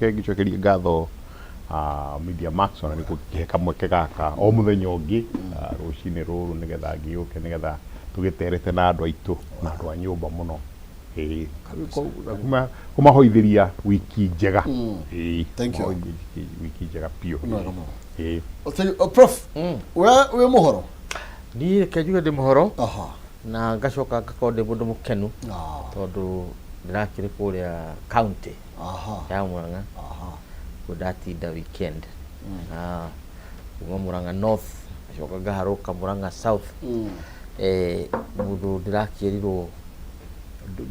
Ngĩcokeria ngatho Media Max ona nĩ kũhe kamweke gaka o mũthenya ũngĩ rũcinĩ rũrũ nĩgetha ngĩũke nĩgetha tũgĩterete na andũ aitũ na andũ a nyũmba mũno. Ĩĩ, kũmahoithĩria wiki njega. Ĩĩ, Thank you. kũmahoithĩria wiki njega biũ. Nĩ wega mũno. Ĩĩ. Oh, thank you. Oh, Prof, we wĩ mũhoro? Niĩ reke njuge ndĩ mũhoro na ngacoka ngakorwo ndĩ mũndũ mũkenu tondũ ndĩrakĩrĩ kũrĩa county ya Murang'a kuo ndatinda weekend na kuma Murang'a North ngacoka ngaharũka Murang'a South. Mũndũ ndĩrakĩrirwo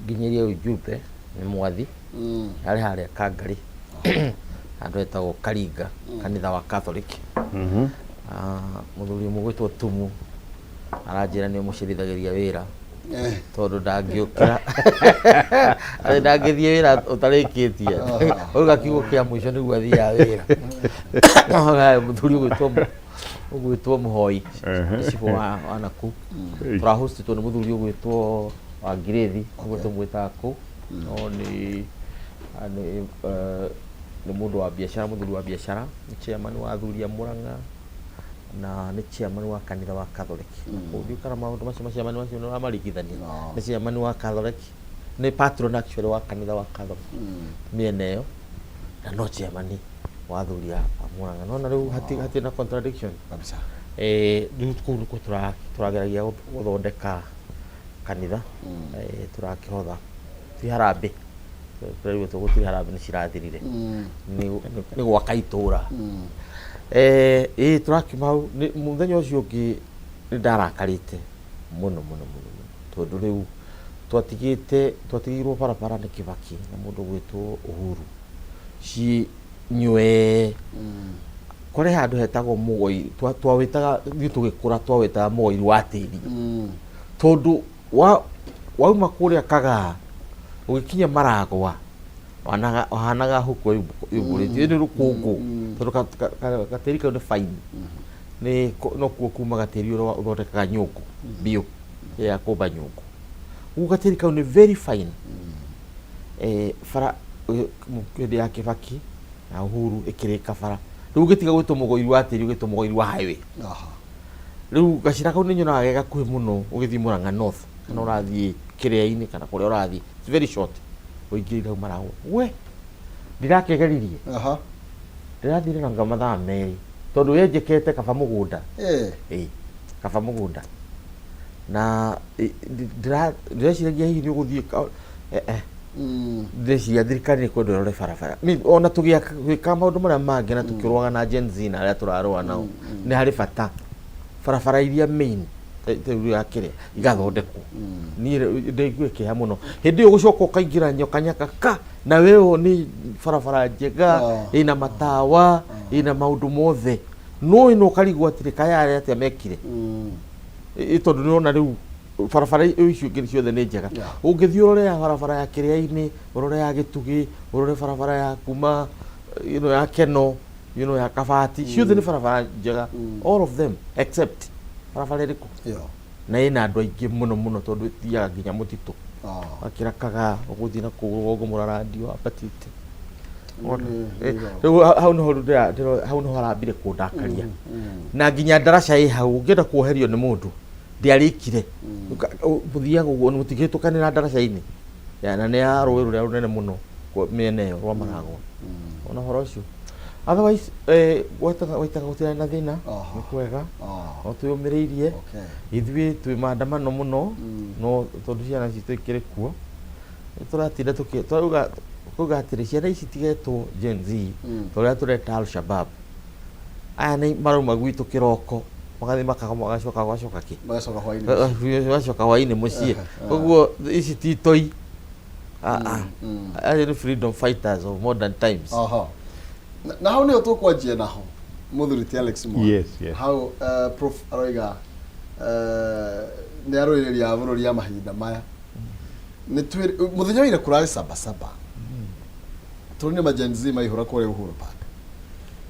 nginyĩrie ujumbe nĩ mwathi arĩ harĩa Kangarĩ handũ hetagwo Karinga, kanitha wa Catholic. Mũthuri ũmwe ũgwĩtwo Tumu aranjĩra nĩ ũmũcerithagĩria wĩra tondũ ndangĩũkĩra atĩ ndangĩthiĩ wĩra ũtarĩkĩtie, auga kiugo kĩa mũico nĩguo athiaga wĩra. Mũthuri ũgwĩtwo Mũhoi, cibũ wa nakũu, tũrahostĩtwo nĩ mũthuri ũgwĩtwo wa Ngirĩthi, ũguo tũmwĩtaga kũu, no nĩ mũndũ wa biacara, mũthuri wa biacara, nĩ chairman wa athuri a Murang'a na nĩ chairman wa kanitha wa Catholic. Kũu kana maũndũ macio ma chairman macio nĩ ũramarigithania. Nĩ chairman wa Catholic, nĩ patron actually wa kanitha wa Catholic mĩena ĩyo, na no chairman wa athuri a Murang'a. Nona rĩu hatirĩ na contradiction. Kabisa. Rĩu kũu nĩkuo tũrageragia gũthondeka kanitha, tũrakĩhotha ti harambĩ, tũraigua tũgũtirĩ harambĩ nĩ cirathirire, nĩ gwaka itũra. Ĩĩ, tũrakiuma hau mũthenya ũcio ũngĩ nĩ ndarakarĩte mũno mũno mũno mũno tondũ rĩu twatigĩte twatigĩirwo barabara nĩ Kibaki na mũndũ ũgwĩtwo Uhuru ci nywee. Kũrĩ handũ hetagwo Mũgoi, twawĩtaga ithuĩ tũgĩkũra twawĩtaga Mũgoi wa tĩri, tondũ wauma kũrĩa Kagaa ũgĩkinya Maragwa wahanaga huko yũmbũrĩtio nĩ rũkũngũ, tondũ gatĩri kau nĩ fine, nĩ nokuo kumaga tĩri ũrĩa ũthondekaga nyũngũ biũ ya kũmba nyũngũ. Ũguo gatĩri kau nĩ very fine. Bara hĩndĩ ya Kibaki na Uhuru ĩkĩrĩka bara, rĩu ũgĩtiga gwĩtwo Mũgoi wa tĩri, ũgĩtwo Mũgoi wa highway. Rĩu gacĩra kau nĩ nyonaga ge gakuhĩ mũno ũgĩthiĩ Murang'a North kana ũrathiĩ Kĩrĩa-inĩ kana kũrĩa ũrathiĩ, it's very short ũingĩrĩire hau Maragwa. We ndirakĩgeririe, ndĩrathire nanga mathaa 2 tondũ yenjekete kaba mũgũnda. Ĩĩ, kaba mũgũnda na ndĩreciragia hihi nĩ ũgũthiĩ ndĩreciria thirikari nĩ kwenda ĩrore barabara. Ona tũgĩka maũndũ marĩa mangĩ na tũkĩrũaga na Gen Z na arĩa tũrarũa nao, nĩ harĩ bata barabara iria main ta rĩu ya kĩrĩa igathondekwo. Niĩ ndĩigue kĩeha mũno hĩndĩ ĩyo gũcoka ũkaingĩra nyoka nyakaka na weyo nĩ barabara njega ĩna matawa ĩna maũndũ mothe, no ĩno ũkarigwo atĩrĩ kaya arĩa atĩa mekire. Tondũ nĩũrona rĩu barabara icio ingĩ ciothe nĩ njega. Ũngĩthiĩ ũrore ya barabara ya Kĩrĩa-inĩ, ũrore ya Gĩtugĩ, ũrore barabara ya kuma ĩno ya Keno, ĩno ya Kabati, ciothe nĩ barabara njega, all of them except barabara ĩrĩkũ na ĩna andũ aingĩ mũno mũno tondũ ĩthiaga nginya mũtitũ wakĩra Kagaa ũgũthiĩ na kũu rũgongo mũrarandio wambatĩte. Rĩu hau nĩho rĩu hau nĩho harambire kũndakaria, na nginya ndaraca ĩ hau ũngĩenda kuoherio nĩ mũndũ ndĩarĩkire, mũthiaga ũguo mũtingĩhĩtũkanĩra ndaraca-inĩ na nĩ ya rũĩ rũrĩa rũnene mũno mĩena ĩyo rwa Maragwa. Ona ũhoro ũcio, otherwise gwaitaga gũtirĩ na thĩna, nĩ kwega, no twĩyũmĩrĩirie. Ithuĩ twĩ maandamano mũno, no tondũ ciana citũ ikĩrĩ kuo nĩ tũratinda tũrauga kuga atĩrĩ ciana ici tigetwo Gen Z ta ũrĩa tũreta Al-Shabab. Aya nĩ marauma gwitũ kĩroko magathiĩ makagoma magacoka magacoka kĩ Magacoka hwainĩ. Magacoka hwainĩ mũciĩ. Koguo ici ti toi. Aya nĩ freedom fighters of modern times. Na hau nĩho tũkwanjia naho mũthuri ti Alex Mwangi. Yes. Hau Prof aroiga nĩ arũĩrĩri a bũrũri a mahinda maya. Nĩ twĩ mũthenya wa ira kũrarĩ sabasaba, tũronire ma Gen Z maihũra kũrĩa Uhuru Park,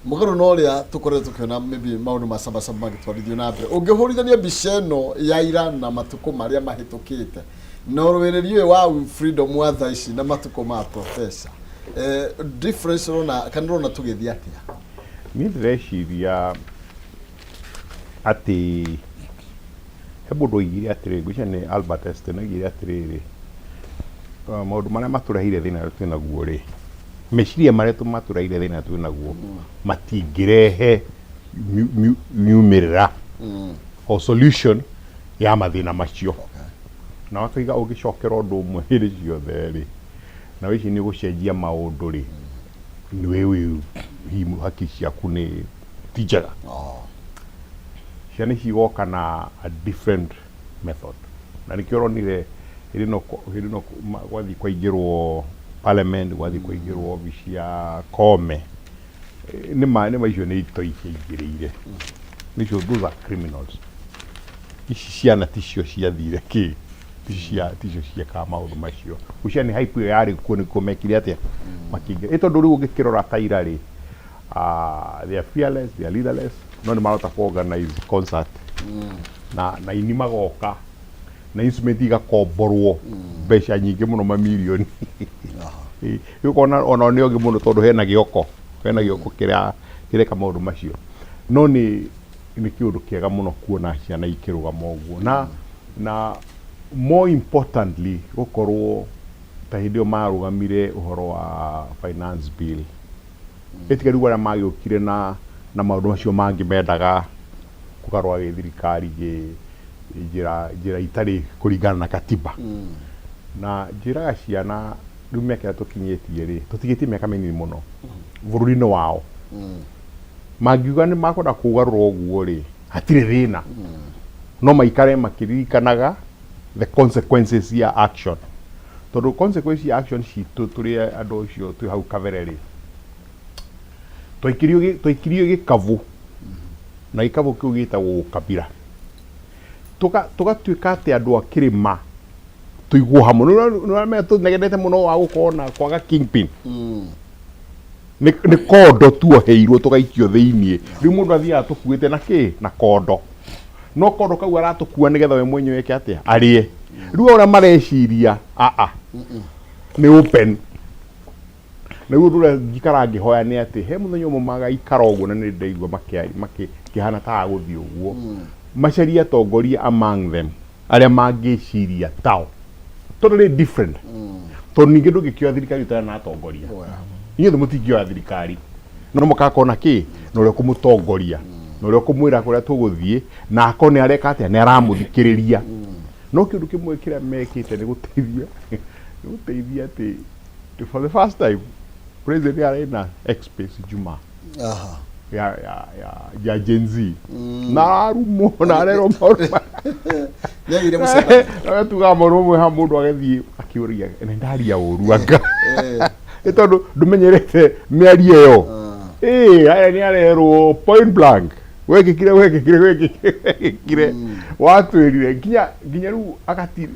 mũgarũ na ũrĩa tũkoretwo tũkĩona maybe maũndũ ma sabasaba magĩtwarithio na mbere. Ũngĩhũrithania mbica ĩno ya ira na matukũ marĩa mahĩtũkĩte na ũrũĩrĩri ũyũ wa freedom wa thaa ici na matukũ ma professor. Difference ũrona kana ũrona tũgĩthiĩ atĩa? Niĩ ndĩreciria atĩ he mũndũ oigire atĩrĩrĩ, ngwĩciria nĩ Albert Einstein oigire atĩrĩrĩ, maũndũ marĩa matũreheire thĩna ũrĩa twĩ naguo rĩ, meciria marĩa matũreheire thĩna twĩ naguo matingĩrehe miumĩrĩra o solution ya mathĩna macio. Na wakoiga ũngĩcokera ũndũ ũmwe hĩndĩ ciothe rĩ, na wĩcirie nĩ ũgũcenjia maũndũ rĩ, nĩ wĩ hihi hakiri ciaku nĩ ti njega. Ciana ici igoka na a different method, na nĩkĩo ũronire hĩndĩ ĩno hĩndĩ ĩno gwathiĩ kwaingĩrwo parliament, gwathiĩ kwaingĩrwo obici ya Koome. Nĩma nĩma icio nĩ itoi ciaingĩrĩire nĩcio, those are criminals. Ici ciana ticio ciathire kĩ ticio ciekaga maũndũ macio. Gwĩciria nĩ hype ĩyo yarĩ kuo nĩkuo mekire atĩa, makĩingĩra. Ĩ tondũ rĩu ũngĩkĩrora taira rĩ, they are fearless, they are leaderless, no nĩ marahota ku organize concert na ini magoka na instrument igakomborwo mbeca nyingĩ mũno, mamirioni. Rĩu ũkona onao nĩ ogĩ mũno tondũ hena gĩoko kĩrĩa kĩreka maũndũ macio. No nĩ kĩũndũ kĩega mũno kuona ciana ikĩrũgama ũguo, na more importantly gũkorwo ta hĩndĩ ĩyo marũgamire ũhoro wa finance bill, ĩtiga rĩu arĩa magĩũkire na maũndũ macio mangĩ mendaga kũgarũra gĩthirikari gĩ njĩra itarĩ kũringana na katiba. Na njĩraga ciana rĩu mĩaka ĩrĩa tũkinyĩtie rĩ, tũtigĩtie mĩaka mĩnini mũno bũrũri-inĩ wao, mangiuga nĩ makwenda kũgarũra ũguo rĩ, hatirĩ thĩna, no maikare makĩririkanaga the consequences ya action, tondũ consequence ya action citũ tũrĩ andũ acio twĩ hau kabere rĩ, twaikirio gĩkabu na gĩkabu kĩu gĩtagwo ũkabira. Tũgatuĩka atĩ andũ a kĩrĩma tũigwo hamwe. Nĩ ũramenya tũnegenete mũno wa gũkorwo na kwaga kingpin. Nĩ kondo tuoheirwo tũgaikio thĩiniĩ. Rĩu mũndũ athiaga tũkuĩte na kĩ na kondo, no kondo kau aratũkua nĩgetha we mwenyewe eke atĩa? Arĩe. Rĩu ũrĩa mareciria aa nĩ open. Na rĩu ũndũ ũrĩa njikara ngĩhoya nĩ atĩ he mũthenya ũmwe magaikara ũguo, na nĩ ndaigua makĩhana ta agũthiĩ ũguo, macarie atongoria among them arĩa mangĩciria tao, tondũ nĩ different, tondũ ningĩ ndũngĩkĩoya thirikari ũtarĩ na atongoria. Inyuothe mũtingĩoya thirikari, no mũgakorwo na kĩ na ũrĩa ũkũmũtongoria na ũrĩa ũkũmwĩra kũrĩa tũgũthiĩ, na akorwo nĩ areka atĩa, nĩ aramũthikĩrĩria. No kĩndũ kĩmwe kĩrĩa mekĩte nĩ gũteithia atĩ for the first time president arĩ na X space Juma ya Gen Z, na ararumwo na arerwo maũndũ. Nĩagĩire mũcemanio. Nawe tugaga maũndũ mamwe ha mũndũ agĩthiĩ akĩũria nĩ ndaria ũru anga, nĩ tondũ ndũmenyerete mĩario ĩyo. Ĩĩ, aya nĩ arerwo point blank, wekĩkire wekĩkire wekĩkire wekĩkire, watwĩrire nginya rĩu agati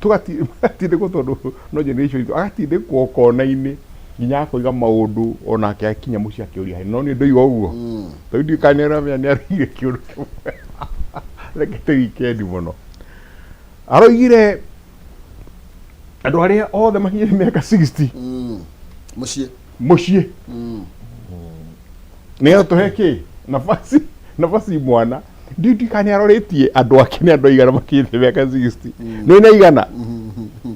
tũgatindĩkwo, tondũ no generation itũ agatindĩkwo kona-inĩ nginya akoiga maũndũ onake akinya mũciĩ akĩũria, no nĩ ndoiga ũguo tondũ ndiũĩ kana nĩ aramenya nĩ aroigire kĩũndũ kĩmwe rekete weekend mũno. Aroigire andũ arĩa othe makinyĩte mĩaka 60 Mũciĩ. Mũciĩ nĩgetha tũhe kĩ nafasi mwana. Ndiũĩ kana nĩ arorĩtie andũ ake nĩ andũ aigana makinyĩte mĩaka 60. Nĩ nĩ aigana?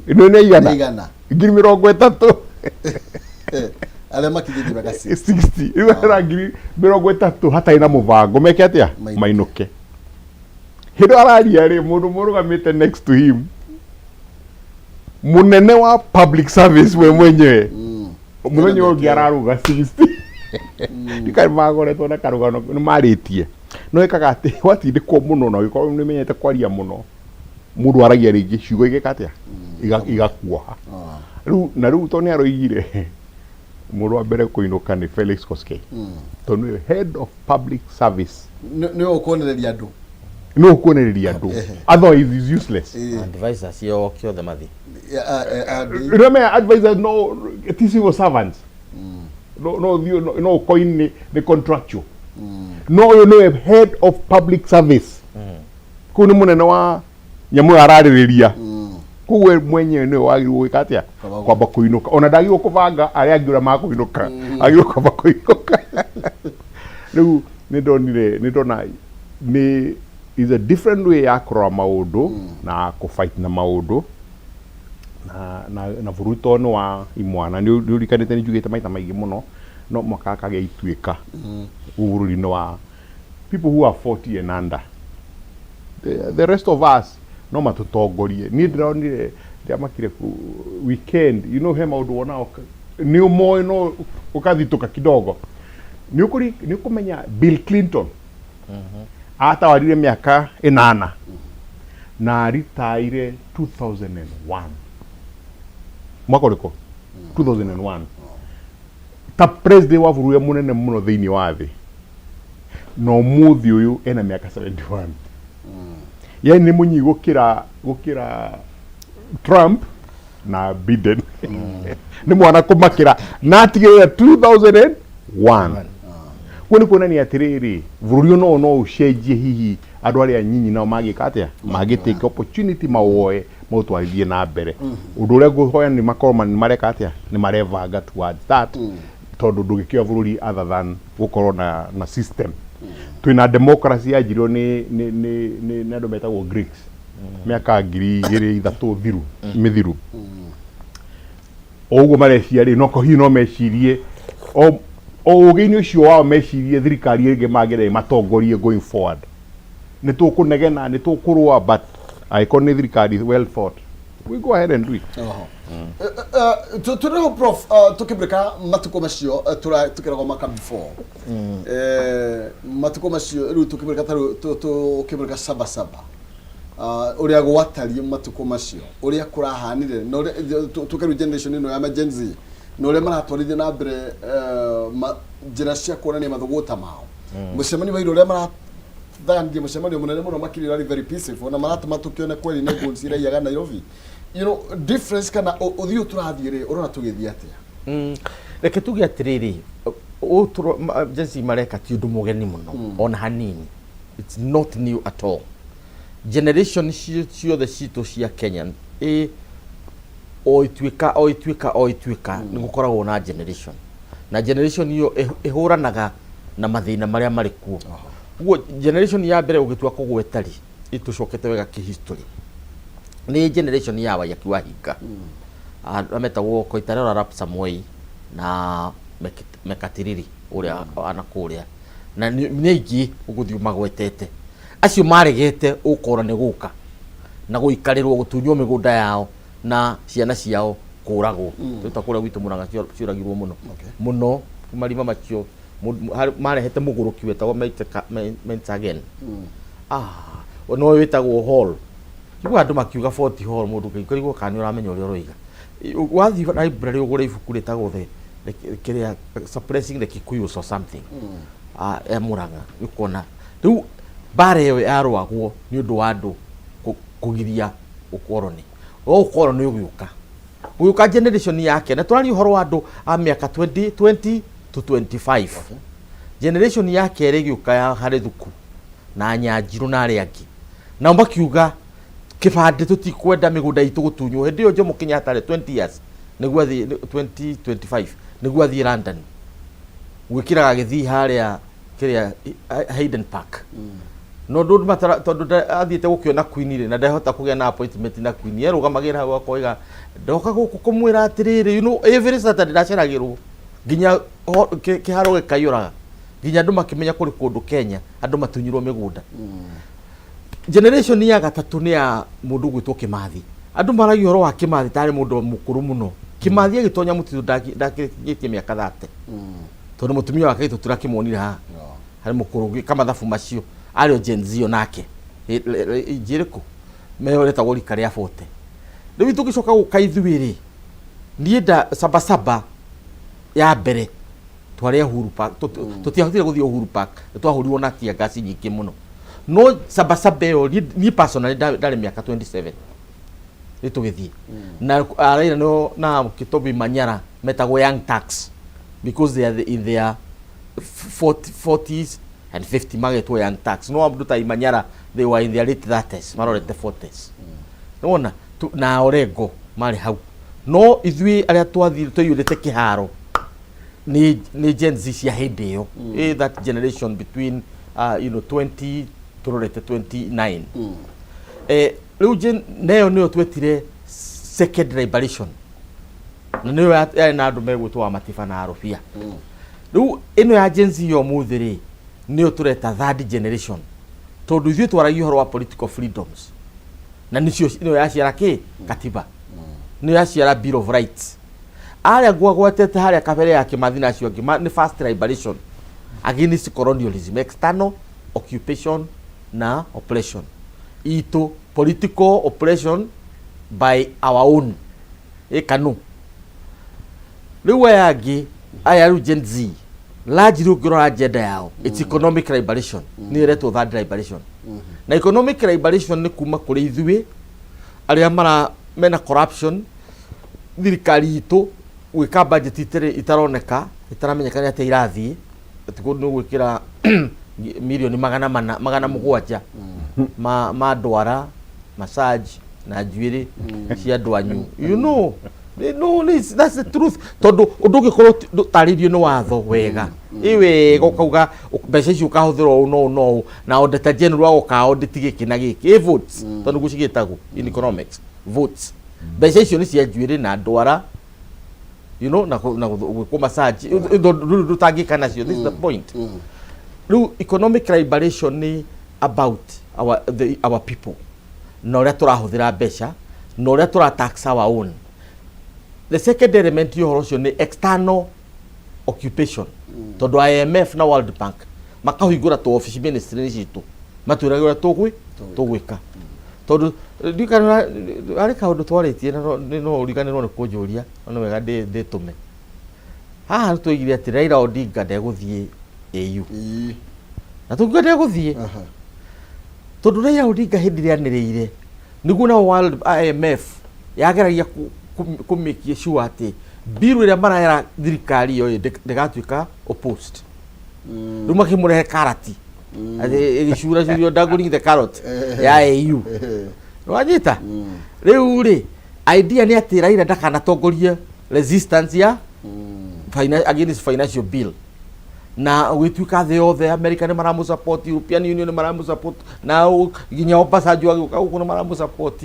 Nĩ nĩ aigana? Nĩ igana. 30,000. Arĩa makinyĩtie mĩaka 60. 60. Rĩu ara 30,000 hatarĩ na mũbango meke atĩa? Mainũke. Mainũke. Hĩndĩ ĩyo araria rĩ, mũndũ mũrũgamĩte next to him, mũnene wa public service we mwenyewe, mũthenya ũngĩ araruga 60. Ndikari magoretwo na karũgano nĩ marĩtie, no ĩkaga atĩ watindĩkwo mũno na ũgĩkorwo nĩ ũmenyete kwaria mũno, mũndũ aragia rĩngĩ ciugo igeka atĩa? Igakuoha. Rĩu na rĩu tondũ nĩ aroigire mũndũ wa mbere kũinũka nĩ Felix Koskei, tondũ nĩwe head of public service. Nĩwe ũkuonereria andũ. Nĩ ũkuonereria andũ, otherwise is useless. Advisors yoke othe mathi. Remember, advisors no ti civil servants, no coin nĩ contractual, no ũyũ nĩwe head of public service. Kũu nĩ mũnene wa nyamũ ĩyo ararĩrĩria. Koguo we mwenyewe nĩwe wagĩrĩirwo gwĩka atĩa? Kwamba Kwamba kũinũka. Ona ndagĩrĩirwo kũbanga arĩa angĩ ũrĩa makũinũka, agĩrĩirwo kwamba kũinũka. Rĩu nĩ ndonire, nĩ ndona nĩ is a different way ya kũrora maũndũ na kũ fight na maũndũ na bũrũri tondũ nĩ wa imwana. Nĩ ũrikanĩte nĩ njugĩte maita maingĩ mũno, no mwaka akagĩa ituĩka bũrũri-inĩ wa people who are 40 and under. The rest of us no matũtongorie. Niĩ ndĩronire, ndĩramakire weekend, he maũndũ wonaga nĩ ũmoĩ no ũkathitũka kidogo. Nĩ ũkũmenya Bill Clinton atawarire mĩaka 8 na aritaire 2001, mwaka ũrĩkũ? 2001, ta president wa bũrũri ũrĩa mũnene mũno thĩinĩ wa thĩ, na ũmũthĩ ũyũ ena mĩaka 71. Yani nĩ mũnyi gũkĩra Trump na Biden, nĩ mwana kũmakĩra na atigĩrĩra 2001. Kuo nĩ kuonania atĩrĩrĩ, bũrũri ũyũ no ũcenjie. Hihi andũ arĩa nyinyi nao magĩka atĩa? Mangĩ take opportunity, mawoe, maũtwarithie na mbere. Ũndũ ũrĩa ngũhoya nĩ makorwo nĩ mareka atĩa, nĩ marebanga towards that, tondũ ndũngĩkĩoya bũrũri other than gũkorwo na system. Twĩna democracy yanjirio nĩ andũ metagwo Greeks mĩaka 2000 thiru mĩthiru. O ũguo mareciria rĩ, no hihi no mecirie o ũgĩ-inĩ ũcio wao, mecirie thirikari ĩngĩ mangĩenda matongorie going forward. Nĩ tũkũnegena, nĩ tũkũrũa, but angĩkorwo nĩ thirikari well thought, we go ahead and do it. Oho. Tũrĩho, Prof, tũkĩmũrĩka matukũ macio, tũkĩragwo maka before matukũ macio. Rĩu tũkĩmũrĩka ta rĩu tũkĩmũrĩka saba saba, ũrĩa gwatariĩ matukũ macio, ũrĩa kũrahanire, na ũrĩa tũke rĩu generation ĩno ya Gen Z na ũrĩa maratwarithia na mbere njĩra cia kuonania mathũgũta mao. Mũcemanio wa ira, ũrĩa marathangirie mũcemanio mũnene mũno makĩria, ũrarĩ very peaceful, na maratũma tũkĩone kweli nĩ guns iraiyaga Nairobi. Difference kana ũthiũ tũrathiĩ rĩ, ũrona tũgĩthiĩ atĩa? Reke tuge atĩrĩrĩ, ũũ Gen Z mareka ti ũndũ mũgeni mũno ona hanini. It's not new at all. Generation ciothe citũ cia Kenya, ĩ o ituĩka, o ituĩka, o ituĩka, nĩ gũkoragwo na generation, na generation ĩyo ĩhũranaga na mathĩna marĩa marĩ kuo. Ũguo generation ya mbere ũgĩtua kũgweta rĩ, ĩtũcokete wega kĩhistory, nĩ generation ya Waiyaki Wahinga, arĩa metagwo Koitalel Arap Samoei na Mekatilili ũrĩa ana kũrĩa, na nĩ aingĩ ũgũthiĩ magwetete. Acio maregete ũkora nĩ gũka na gũikarĩrwo, gũtunywo mĩgũnda yao na ciana ciao kũragwo. Twĩta kũrĩa gwitũ Mũrang'a ciũragirwo mũno mũno marima macio. Marehete mũgũrũki wetagwo Mentagen, no wĩtagwo Hall. Igua andũ makiuga Fort Hall, mũndũ ũkarigwo kana nĩ ũramenya ũrĩa ũroiga. Wathiĩ library ũgũre ibuku rĩtagwo the kĩrĩa, Suppressing the Kikuyus or something, ya Murang'a, nĩ ũkuona rĩu mbara ĩyo yarũagwo nĩ ũndũ wa andũ kũgiria ũkoroni. O ũkoroni ũgĩũka, gũgĩũka generation yake, na tũraria ũhoro wa andũ a mĩaka 20, 20 to 25. Generation ya kerĩ ĩgĩũka ya harĩ thuku na Nyanjirũ na arĩa angĩ, nao makiuga kĩbandĩ, tũtikwenda mĩgũnda itũ gũtunywo. Hĩndĩ ĩyo Jomo Kenyatta arĩ 20 years nĩguo athiĩ 20 25 nĩguo athiĩ London, gwĩkĩraga gĩthii harĩa kĩrĩa Hayden Park, no ndũ matara tondũ athiĩte gũkĩona Queen rĩ, na ndahota kũgĩa na appointment na Queen, erũgamagĩra hau akoiga, "Ndoka gũkũ kũmwĩra atĩrĩrĩ." Every Saturday ndaceragĩrwo nginya kĩharo gĩkaiyũraga, nginya andũ makĩmenya kũrĩ kũndũ Kenya andũ matunyirwo mĩgũnda. Generation ya gatatũ nĩ ya mũndũ gwĩtwo Kĩmathi. Andũ maragia ũhoro wa Kĩmathi tarĩ mũndũ mũkũrũ mũno. Kĩmathi agĩtonya mũtitũ ndakinyĩtie mĩaka 30, tondũ mũtumia wake gĩtũ tũrakĩmuonire haha harĩ mũkũrũ gwĩka mathabu macio, arĩ o Gen Z onake njĩrĩkũ meretagwo rika rĩa 40. Rĩu tũgĩcoka gũka ithuĩ rĩ, niĩ nda sabasaba ya mbere twarĩ Uhuru Park. Tũtiahotire gũthiĩ Uhuru Park, nĩ twahũrirwo na tear gas nyingĩ mũno. No sabasaba ĩyo niĩ personally ndarĩ mĩaka 27 nĩ tũgĩthiĩ na Raila no na Kitobi Manyara, metagwo Young Turks because they are in their 40, 40s and 50, magetwo Young Turks. No andũ ta Imanyara, they were in their late 30s, marorete 40s. Nĩwona Na Orengo marĩ hau, no ithuĩ arĩa twathire twaiyũrĩte kĩharo nĩ Gen Z cia hĩndĩ ĩyo, that generation between 20 tũrorete 29. Rĩu gen neyo nĩyo twetire second liberation, na nĩyo yarĩ na andũ megwĩtwo wa Matiba na Arũbia. Rĩu ĩno ya Gen Z ya ũmũthĩ rĩ, nĩyo tũreta third generation, tondũ ithuĩ twaragia ũhoro wa political freedoms, na nĩcio nĩyo yaciara kĩ katiba, nĩyo yaciara Bill of Rights. Arĩa ngwagwatete harĩa kabere ya Kĩmathi na acio angĩ nĩ first liberation against colonialism, external occupation na oppression. Itũ political oppression by our own ĩkanu. Rĩu aya angĩ, aya rĩu Gen Z largely, ũngĩrora agenda yao, it's economic liberation, nĩ ĩretwo third liberation. Na economic liberation nĩ kuma kũrĩ ithuĩ arĩa mara mena corruption, thirikari itũ gwĩka budget itarĩ itaroneka, itaramenyeka nĩ atĩa irathiĩ. Atĩ nĩ gwĩkĩra milioni 400, 700 ma ndwara massage na njuĩrĩ cia andũ anyu. No, that's the truth, tondũ ũndũ ũngĩkorwo ũtarĩirio nĩ watho wega, ĩ wega, ũkauga mbeca icio ũkahũthĩra ũũ no ũũ no ũũ, na auditor general agoka audit gĩkĩ na gĩkĩ, ĩ votes, tondũ nĩguo cigĩtagwo in economics, votes. Mbeca icio nĩ cia njuĩrĩ na ndwara na gwĩkwo massage, rĩu ndũtangĩka nacio. This is the point. Rĩu economic liberation nĩ about our people na ũrĩa tũrahũthĩra mbeca na ũrĩa tũra tax our own. The second element ya ũhoro ũcio nĩ external occupation, tondũ IMF na World Bank makahingũra tũ office ministry citũ, matwĩraga ũrĩa tũgwĩka, tondũ ndikana harĩ kaũndũ twarĩtie na no ũriganĩrwo nĩ kũnjũria. No nĩ wega ndĩtũme haha. Tũigire atĩ Raila Odinga ndegũthiĩ AU. Na tũngiuga ndegũthiĩ tondũ Raila Odinga hĩndĩ ĩrĩa anĩrĩire, nĩguo nao World IMF yageragia kũ make sure atĩ bill ĩrĩa marera thirikari ĩyo ĩ, ndĩgatuĩka opposed. Rĩu makĩmũrehe karati atĩ ĩgĩcuracurio, dangling the carrot ya AU. Wanyita? Rĩu rĩ, idea nĩ atĩ Raila ndakanatongorie resistance ya against financial bill, na ũgĩtuĩka thĩ yothe, America nĩ maramũ support, European Union nĩ maramũ support, na nginya Obasanjo agĩũka gũkũ nĩ maramũ support.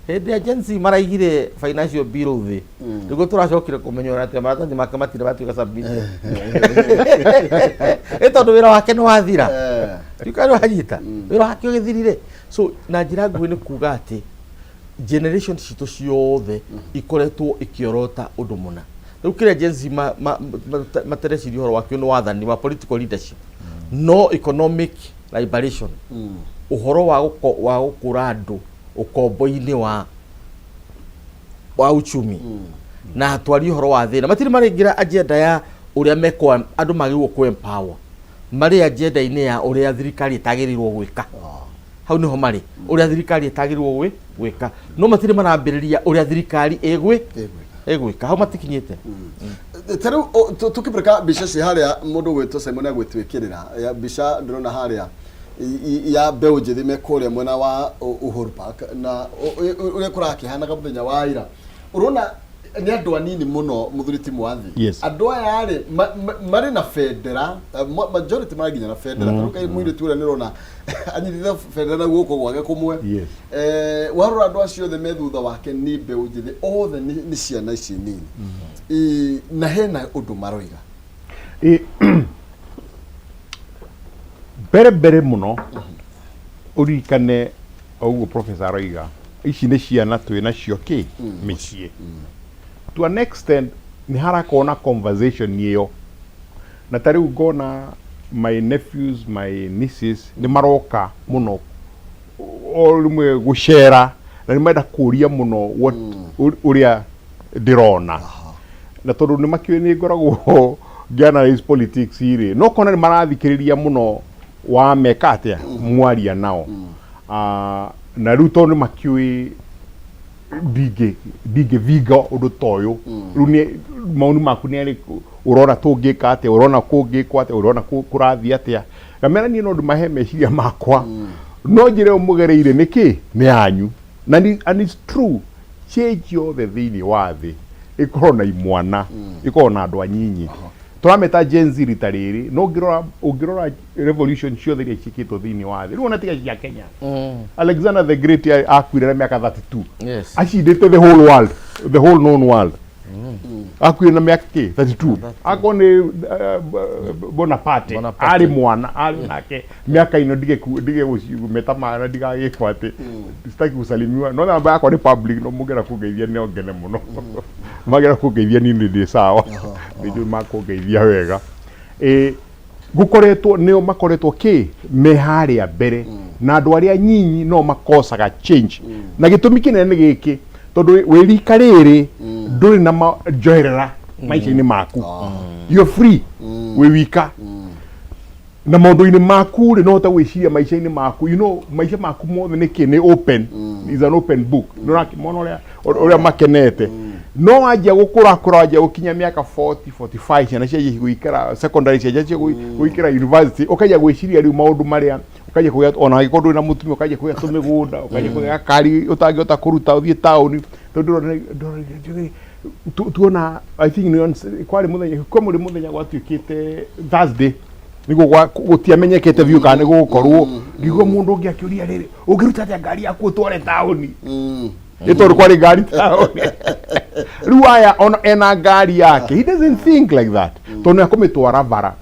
Hĩndĩ ya Gen Z maraigire financial bill thĩ, nĩguo tũracokire kũmenya ũrĩa atĩ maratathi make matirĩ matuĩka submitted, ĩ tondũ wĩra wake nĩ wathira. Tuĩka nĩ wanyita, wĩra wake ũgĩthirire. So na njĩra nguhĩ nĩ kuga atĩ generation citũ ciothe ikoretwo ikĩorota ũndũ mũna. Rĩu kĩrĩa Gen Z matereciria ũhoro wakĩo nĩ wathani wa political leadership, no economic liberation, ũhoro wa gũkũra andũ ũkombo-inĩ wa uchumi, na twarie ũhoro wa thĩna. Matirĩ maraingĩra agenda ya ũrĩa mekwa andũ magĩrĩirwo kũ empower, marĩ agenda-inĩ ya ũrĩa thirikari ĩtagĩrĩirwo gwĩka. Hau niho marĩ, ũrĩa thirikari ĩtagĩrĩirwo gwĩka, no matirĩ marambĩrĩria ũrĩa thirikari ĩgwĩka. Hau matikinyĩte. Ta rĩu tũkĩbũrĩka mbica ci harĩa, mũndũ gwĩtwo Simon agwĩtwĩkĩrĩra ya mbica ndĩrona harĩa ya mbeũ njĩthĩ me kũrĩa mwena wa Uhuru Park, na ũrĩa kũrakĩhanaga mũthenya wa ira, ũrona nĩ andũ anini mũno, mũthuri ti Mwathi. Yes. Andũ aya rĩ, marĩ na bendera, majority marĩ nginya na bendera. Mm. Tarĩu mũirĩtu ũrĩa nĩrona anyitĩte bendera na guoko gwake kũmwe. Warora andũ acio othe me thutha wake nĩ mbeũ njĩthĩ othe, nĩ ciana ici nini. Na hena ũndũ maroiga. Mbere mbere mũno, ũririkane o ũguo professor aroiga, ici nĩ ciana twĩ nacio kĩ mĩciĩ. To an extent nĩ harakorwo na conversation ĩyo, na ta rĩu ngona my nephews, my nieces nĩ maroka mũno o rĩmwe gũcera, na nĩ marenda kũria mũno what ũrĩa ndĩrona, na tondũ nĩ makĩũĩ nĩ ngoragwo ngĩanalyze politics rĩ, no kona nĩ marathikĩrĩria mũno wa meka atĩa mwaria nao. Ah, na rĩu tondũ nĩ makĩũĩ ndingĩvinga ũndũ ta ũyũ, rĩu nĩ maoni maku nĩ arĩkũ? Ũrona tũngĩka atĩa? Ũrona kũngĩkwo atĩa? Ũrona kũrathiĩ atĩa? Ngamera niĩ no ndĩmahe meciria makwa, no njĩra ĩyo mũgereire nĩkĩ nĩ yanyu. Na and it's true, change yothe thĩinĩ wa thĩ ĩkorwo na imwana, ĩkorwo na andũ anyinyi tũrameta Gen Z rita rĩrĩ. No ũngĩrora revolution ciothe iria ciĩkĩtwo thĩinĩ wa thĩ rĩu, ona tiga cia Kenya, Alexander the Great akuire na mĩaka 32. Acindĩte the whole world, the whole known world. Akuire na mĩaka kĩ 32. Akorwo nĩ Bonaparte. Bonaparte. Arĩ mwana, arĩ nake mĩaka ino ndige meta mara ndigagĩkwo atĩ sitaki kusalimiwa, no namba yakwa nĩ public, no mũngĩenda kũngeithia no ngene mũno. Magera kũngeithia niĩ ndĩ sawa, nĩ makũngeithia wega. Gũkoretwo nĩo makoretwo kĩ me harĩa mbere, na andũ arĩa nyinyi no makosaga change, na gĩtũmi kĩnene nĩ gĩkĩ, tondũ wĩ rika rĩrĩ ndũrĩ na njoherera maica-inĩ maku. You're free wĩ wika na maũndũ-inĩ maku rĩ, no ũhote gwĩciria maica-inĩ maku, maica maku mothe nĩ kĩ nĩ open, is an open book. Nĩ ũrakĩmona ũrĩa makenete. No wanjia gũkũra kũra, wanjia gũkinya mĩaka 40, 45, ciana cianjia gũikara secondary, cianjia gũikara university, ũkanjia gwĩciria rĩu maũndũ marĩa ũkanjia kũgĩa, ona angĩkorwo ndũrĩ na mũtumia, ũkanjia kũgĩa tũmĩgũnda, ũkanjia kũgĩa gakari ũtangĩhota kũruta ũthiĩ taũni, tondũ tuona, I think nĩ kwarĩ mũthenya, kwa mũrĩ mũthenya gwatuĩkĩte Thursday nĩguo gũtiamenyekete biũ kana nĩ gũgũkorwo. Ngĩigua mũndũ ũngĩ akĩũria rĩrĩ, ũngĩruta atĩa ngari yaku ũtware taũni? Nĩ tondũ kwarĩ ngari taũni. Rĩu aya ona ena ngari yake, he doesn't think like that, tondũ nĩ akũmĩtwara bara.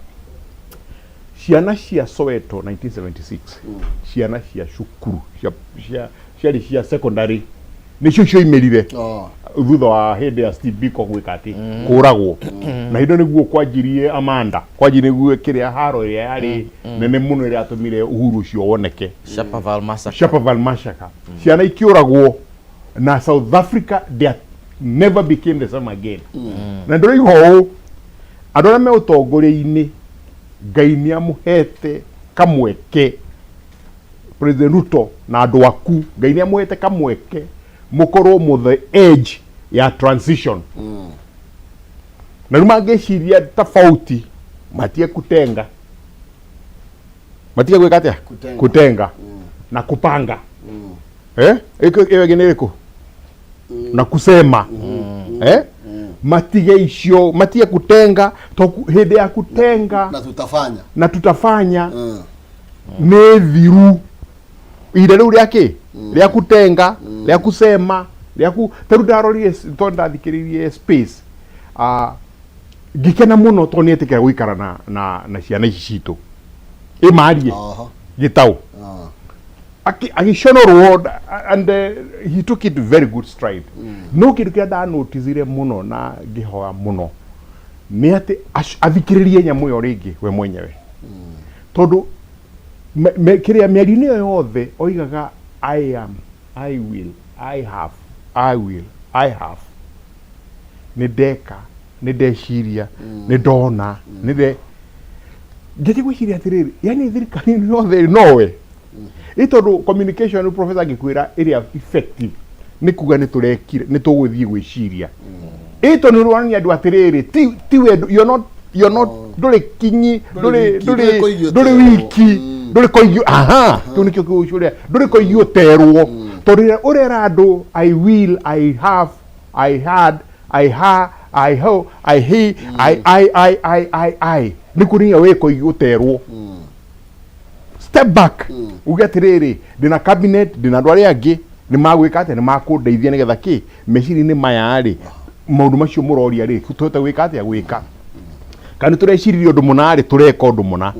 Ciana cia Soweto 1976, ciana cia cukuru cia ciarĩ cia secondary, nĩcio cioimĩrire thutha wa hĩndĩ ya Steve Biko gwĩka atĩ kũragwo, na hĩndĩ ĩyo nĩguo kwanjirie Amanda, kwanjirie nĩguo kĩrĩa haro ĩrĩa yarĩ nene mũno ĩrĩa yatũmire uhuru ũcio woneke. Sharpeville Massacre. Sharpeville Massacre, ciana ikĩũragwo na South Africa, they never became the same again. Na ndĩroiga ũũ, andũ arĩa me ũtongoria-inĩ, Ngai nĩ amũhete kamweke. President Ruto na andũ aku, Ngai nĩ amũhete kamweke mũkorwo mu the edge ya transition, na rĩu mangĩciria tofauti, matige kutenga, matige gwĩka atĩa? Kutenga. Kutenga na kupanga. Ĩyo ĩngĩ nĩ ĩrĩkũ? Na kusema. Matige icio, matige kutenga to hĩndĩ ya kutenga na tutafanya. Na tutafanya nĩ thiru. Ihinda rĩu rĩa kĩ rĩa kutenga, rĩa kusema, rĩa ku ta rĩu ndarorire tondũ ndathikĩrĩirie space, ngĩkena mũno tondũ nĩ etĩkĩra gũikara na ciana ici citũ ĩmarie gĩtaũ. Agĩconorwo and he took it very good stride. No kĩndũ kĩrĩa ndanoticire mũno na ngĩhoya mũno nĩ atĩ athikĩrĩrie nyamũ ĩyo rĩngĩ we mwenyewe, tondũ kĩrĩa mĩario-inĩ ĩyo yothe oigaga, "I am, I will, I have, I will, I have, nĩ ndeka, nĩ ndeciria, nĩ ndona, nĩ nde." Ngĩthiĩ gwĩciria atĩrĩrĩ, yani thirikari ĩno yothe nowe ĩ, tondũ communication, professor angĩkwĩra ĩrĩa effective nĩ kuga nĩ tũrekire, nĩ tũgũthiĩ gwĩciria, ĩ tondũ nĩ ũronania andũ atĩrĩrĩ, ti we, you're not ndũrĩ kinyi, ndũrĩ wiki, ndũrĩ ndũrĩ koigi ndũrĩ ũterwo. Wiki ndũrĩ koigi, aha, kĩu nĩkĩo kĩũria, ndũrĩ koigi ũterwo, tondũ rĩrĩa ũrera andũ, "I will, I have, I had, I ha, I ho, I he, I, I, I, I, I, I," nĩ kuonania wĩ koigi ũterwo. Step back, uge atĩrĩrĩ, ndĩna cabinet, ndĩna andũ arĩa angĩ nĩ magwĩka atĩa, nĩ makũndeithia nĩgetha kĩ meciria-inĩ maya rĩ, maũndũ macio mũroria rĩ, tũhote gwĩka atĩa, gwĩka kana nĩ tũreciririe ũndũ mũna rĩ, tũreka ũndũ mũna.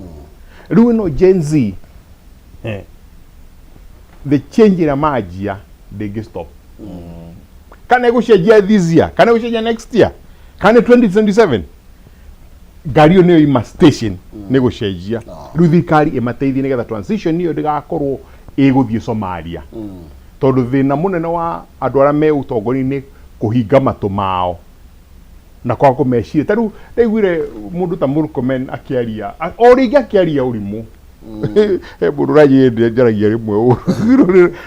Rĩu ĩno Gen Z, the change ĩrĩa manjia ndĩngĩ stop, kana ĩgũcenjia this year, kana ĩgũcenjia next year, kana nĩ 2027, ngari ĩyo nĩyo ima station nĩ gũcenjia. Rĩu thirikari ĩmateithie nĩgetha transition ĩyo ndĩgakorwo ĩgũthiĩ Somalia, tondũ thĩna mũnene wa andũ arĩa me ũtongoria-inĩ kũhinga matũ mao na kwaga kũmeciria. Ta rĩu ndaiguire mũndũ ta Murkomen akĩaria o rĩngĩ, akĩaria ũrimũ. He mũndũ ũranjĩrĩria njaragia rĩmwe ũru.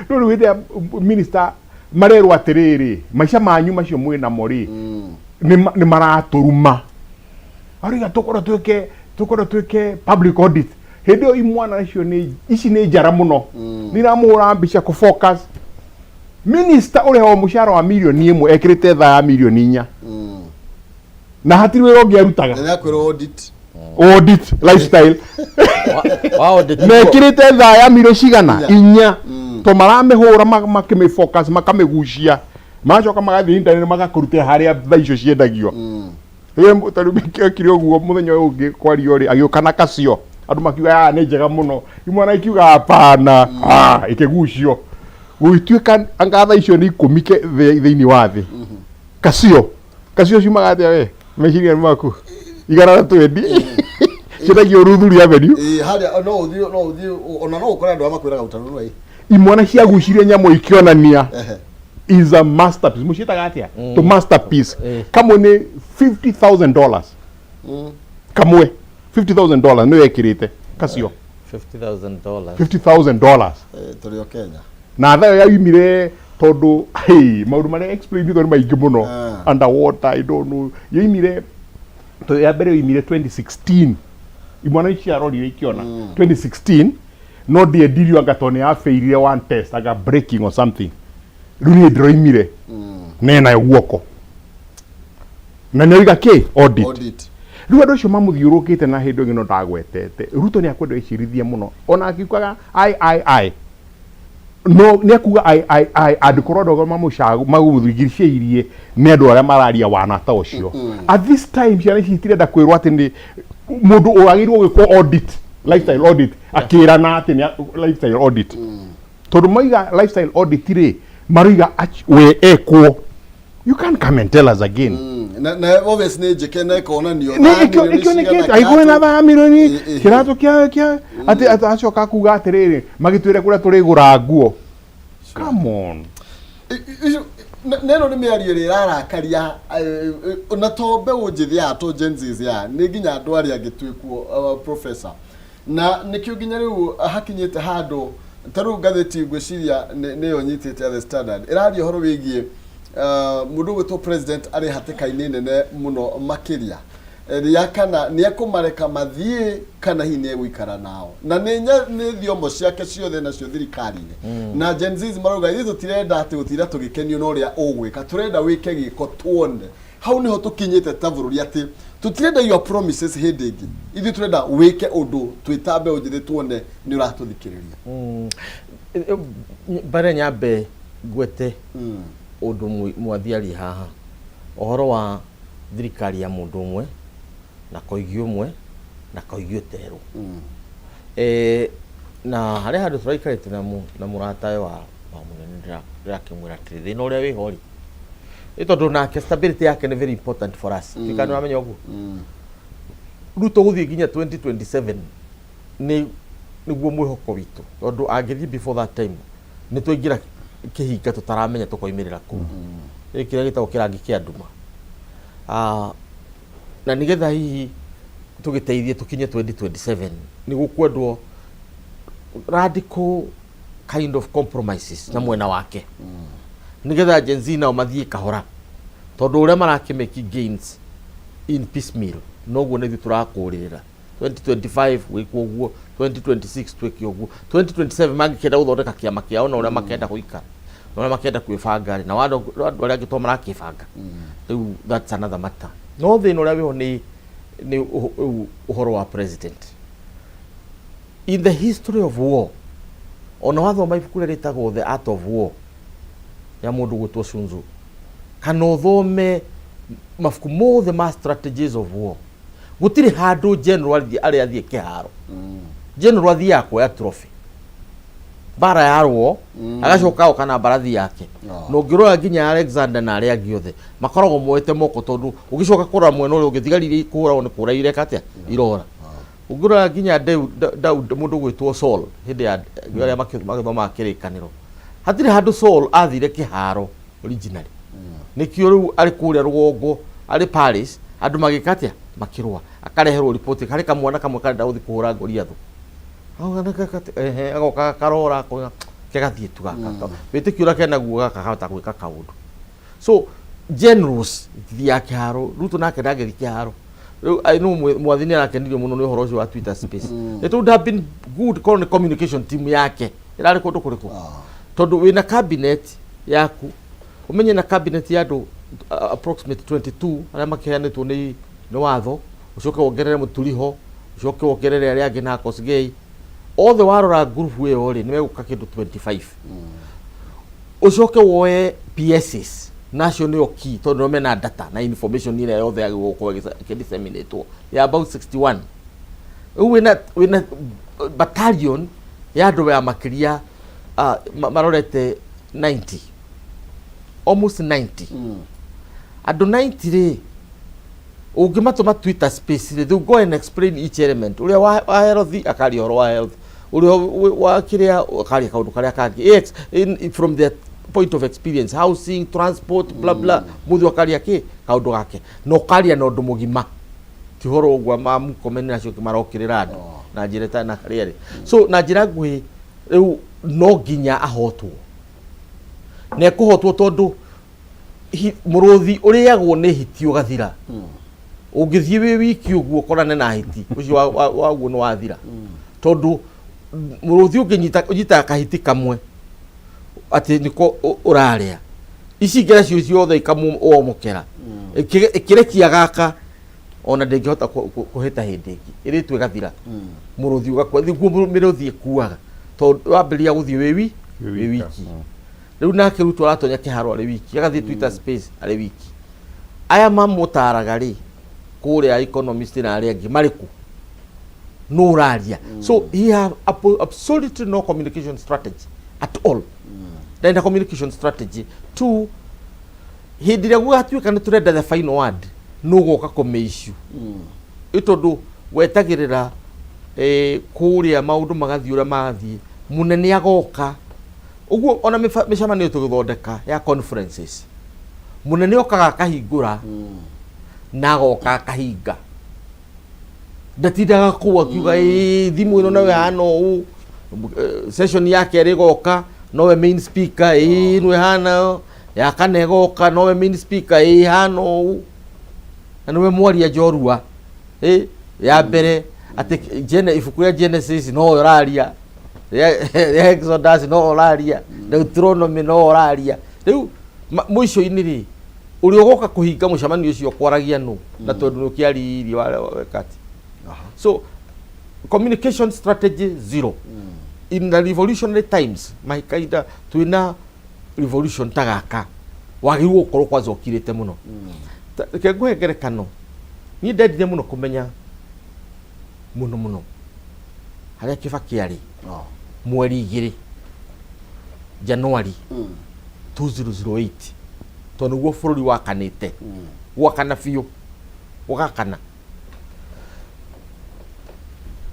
No rĩu hĩndĩ ĩrĩa minister marerwo atĩrĩrĩ, maica manyu macio mwĩ namo rĩ, nĩ maratũruma, arauga tũkorwo twĩke public audit. Hĩndĩ ĩyo imwana icio nĩ ici nĩ njara mũno, nĩ iramũhũra mbica kũ focus. Minister ũrĩhagwo mũcara wa mirioni 1 ekĩrĩte thaa ya mirioni 4 na hatirĩ wĩra ũngĩ arutaga. Na nĩakwĩrwo audit. Audit lifestyle. Wa audit. Mekĩrĩte thaa ya mirioni cigana? 4. 4. To maramĩhũra makĩmĩfocus, makamĩgucia, magacoka magathiĩ internet magakũrutĩra harĩa thaa icio ciendagio. Rĩrĩa ta rĩu ekire ũguo, mũthenya ũyũ ũngĩ kwario rĩ, agĩũka na kacio, andũ makiuga, "Ah, nĩ njega mũno." Imwana ikiuga, "Hapana." Ah, ĩkĩgucio, gũgĩtuĩka anga thaa icio nĩ 10 thĩinĩ wa thĩ. Kacio kacio ciumaga atĩa? We meciria nĩ maku 120 ciendagio Luthuli Avenue. Ĩĩ, harĩa no ũthiĩ ona no ũkore andũ arĩa makwĩraga ũtanunua ĩ. Imwana ciagucirie nyamũ ikĩonania is a masterpiece. Mũciĩtaga atĩa? To masterpiece. Kamwe nĩ $50,000. Kamwe $50,000 nĩyo ĩkĩrĩte kacio. $50,000. $50,000. Eh, tũrĩ o Kenya. Na thayo yaumire tondũ, hey, maũndũ marĩa explain nĩ maingĩ mũno. Underwater, I don't know, yoimire to ya mbere yoimire 2016. Imwana ici ciarorire ikiona 2016, no ndiendirio anga tondũ nĩ yafailire one test, anga breaking or something. Rĩu niĩ ndĩroimire nenayo guoko na nĩoiga kĩ audit. Audit. Rĩu andũ acio mamũthiũrũkĩte na hĩndĩ ĩngĩ no ndagwetete Ruto nĩ akwenda ĩcirithie mũno, ona akiugaga ai ai ai, no nĩ akuga ai ai ai angĩkorwo andũ arĩa mamũrigicĩirie nĩ andũ arĩa mararia wanata ũcio. At this time ciana ici itirenda kwĩrwo atĩ nĩ mũndũ wagĩrĩirwo gwĩkwo audit, lifestyle audit, akĩrana atĩ nĩ lifestyle audit, tondũ maiga lifestyle audit rĩ, maroiga we ekwo, you can't come and tell us again. Na obvious nĩ njĩke na ĩkonanio. Nĩ thaa ĩkĩo mirioni ĩkĩonekete cigana, aigũĩ na kĩratũ. thaa mirioni kĩratũ kĩa atĩ acoka akuga atĩrĩrĩ, magĩtwĩre kũrĩa tũrĩgũra nguo. Come on. Neno nĩ mĩario ĩrĩa ĩrarakaria na to mbeũ njĩthĩ ya to Gen Zs ya nĩ nginya andũ arĩa angĩ twĩkuo, professor, na nĩkĩo nginya rĩu hakinyĩte handũ ta rĩu ngathĩti ngwĩciria nĩyo nyitĩte ya The Standard ĩraria ũhoro wĩgiĩ mũndũ ũgwĩtwo president arĩ hatĩka-inĩ nene mũno makĩria rĩa kana nĩ ekũmareka mathiĩ kana hihi nĩ egũikara nao, na nĩ thiomo ciake ciothe nacio thirikari-inĩ. Na Gen Zs marauga, ithuĩ tũtirenda atĩ gũtinda tũgĩkenio na ũrĩa ũgwĩka, tũrenda wĩke gĩko tuone. Hau niho tũkinyĩte ta bũrũri, atĩ tũtirenda your promises hĩndĩ ĩngĩ, ithuĩ tũrenda wĩke ũndũ twĩta mbeũ njĩthĩ tuone nĩ ũratũthikĩrĩria. Mbere nyambe ngwete ũndũ mwathiaria haha, ũhoro wa thirikari ya mũndũ ũmwe na koigi ũmwe na koigi ũterwo. Na harĩa handũ tũraikarĩte na mũratawe wa mũnene, ndĩrakĩmwĩra atĩrĩ, thĩna ũrĩa wĩho rĩ, nĩ tondũ nake stability yake nĩ very important for us. Tuika nĩ wamenya ũguo Ruto gũthiĩ nginya 2027 nĩ nĩguo mwĩhoko witũ, tondũ angĩthiĩ before that time nĩ twaingĩra kĩhinga tũtaramenya tũkoimĩrĩra kũu. Ĩ kĩrĩa gĩtagwo kĩrangi kĩa nduma. Ah, na nĩgetha hihi tũgĩteithie tũkinye 2027 nĩ gũkwendwo radical kind of compromises na mwena wake, nĩgetha Gen Z nao mathiĩ kahora, tondũ ũrĩa marakĩmake gains in piecemeal noguo na ithuĩ tũrakũrĩrĩra 2025 gwĩkwo ũguo, 2026 twĩke ũguo, 2027 mangĩkĩenda gũthondeka kĩama kĩao na ũrĩa makenda gũikara na ũrĩa makenda kwĩbanga rĩ, na andũ arĩa angĩ to marakĩbanga rĩu, that's another matter. No thĩna ũrĩa wĩho nĩ rĩu ũhoro wa president. In the history of war, ona wathoma ibuku rĩrĩa rĩtagwo The Art of War ya mũndũ gwĩtwo Sun Tzu, kana ũthome mabuku mothe ma strategies of war, gũtirĩ handũ general athiĩ arĩa athiĩ kĩharo, general athiaga kuoya trophy mbara yarwo, agacoka agoka na mbarathi yake. Na ũngĩrora nginya Alexander na arĩa angĩ othe makoragwo moete moko, tondũ ũgĩcoka kũrora mwena ũrĩa ũngĩ, thigari iria ikũhũragwo nĩ kũra ireka atĩa irora. Ũngĩrora nginya Daud, mũndũ gwĩtwo Saul, hĩndĩ ya arĩa magĩthomaga kĩrĩkanĩro, hatirĩ handũ Saul athire kĩharo originally. Nĩkĩo rĩu arĩ kũrĩa rũgongo, arĩ Paris, andũ magĩka atĩa, makĩrũa, akareherwo riboti harĩ kamwana kamwe karenda gũthiĩ kũhũra Goliath. Ehe, agoka akarora akoiga kegathiĩ tu gaka, wĩtĩkio ũrĩa kenaguo gaka kahota gwĩka kaũndũ. So generals itithiaga kĩharo. Ruto nake ndangĩthiĩ kĩharo rĩu. I know mwathi nĩ arakenirio mũno nĩ ũhoro ũcio wa Twitter Space. It would have been good korwo nĩ communication team yake ĩrarĩ kũndũ kũrĩkũ, tondũ wĩna cabinet. Yaku ũmenye na cabinet ya andũ approximate 22 arĩa makĩheanĩtwo nĩ watho, ũcoke wongerere mũturiho, ũcoke wongerere arĩa angĩ na Kosgei othe, warora group ĩyo rĩ, nĩ megũka kĩndũ 25. Ũcoke woe PSs nacio nĩo key, tondũ nĩo mena data na information ĩrĩa yothe yagĩrĩirwo gũkorwo ĩkĩdisseminatwo ya about 61. Rĩu wĩna battalion ya andũ ya makĩria marorete 90, almost 90. Andũ 90 rĩ, ũngĩmatũma Twitter space rĩ, they will go and explain each element. Ũrĩa wa health akaria ũhoro wa health, ũrĩa wa kĩrĩa akaria kaũndũ karĩa kangĩ from their point of experience, housing, transport, bla bla. Mũndũ akaria kĩ kaũndũ gake na ũkaria na ũndũ mũgima, ti ũhoro ũguo ma Murkomen acio marokĩrĩra andũ na njĩra ĩtarĩ na harĩa rĩ. So na njĩra nguhĩ, rĩu no nginya ahotwo na ekũhotwo, tondũ mũrũthi ũrĩagwo nĩ hiti ũgathira. Ũngĩthiĩ wĩ wiki ũguo ũkorane na hiti ũcio waguo nĩ wathira, tondũ mũrũthi ũngĩnyita ũnyitaga kahiti kamwe atĩ nĩko ũrarĩa, ici ingĩ nacio ciothe ikamũomokera ĩkĩrekia gaka, ona ndĩngĩhota kũhĩta hĩndĩ ĩngĩ ĩrĩtwo ĩgathira. Mũrũthi ũgakua, nĩguo mĩrũthi ĩkuaga, tondũ wambĩrĩria gũthiĩ wĩ Wĩ wika. Wiki. Rĩu nake Ruto aratonya kĩharo arĩ wiki, agathiĩ Twitter space arĩ wiki. Aya mamũtaraga rĩ, kũrĩa economist na arĩa angĩ marĩ kũ? No ũraria. So he have absolutely no communication strategy at all, ndarĩ na communication strategy. Two, hĩndĩ ĩrĩa gũgatuĩka nĩ tũrenda the final word, nũ ũgoka kũmĩ issue? Ĩ tondũ wetagĩrĩra kũrĩa maũndũ magathiĩ ũrĩa magathiĩ, mũnene agoka ũguo. Ona mĩcemanio tũgĩthondeka ya conferences, mũnene okaga akahingũra na agoka akahinga, ndatindaga kũu akiuga ĩ thimũ ĩno nayo ĩhana ũũ. Session ya kerĩ ĩgoka nowe main speaker, ĩ ĩno ĩhana, ya kana ĩgoka nowe main speaker, ĩ ĩhana ũũ, na nĩwe mwaria njorua ĩ ya mbere atĩ ibuku rĩa Genesis no ũraria, rĩa Exodus no ũraria, Deuteronomy no ũraria. Rĩu mũico-inĩ rĩ, ũrĩa ũgoka kũhinga mũcemanio ũcio kwaragia nũ? Na tondũ nĩ ũkĩaririe wekati. So communication strategy zero. In the revolutionary times, mahikainda twina revolution ta gaka, wagĩrĩirwo gũkorwo kwanza ũkirĩte mũno. Reke ngũhe ngerekano. Niĩ ndendire mũno kũmenya mũno mũno harĩa Kĩbakĩ arĩ mweri 2 Januari 2008, tondũ nĩguo bũrũri wakanĩte gwakana biũ, gũgakana.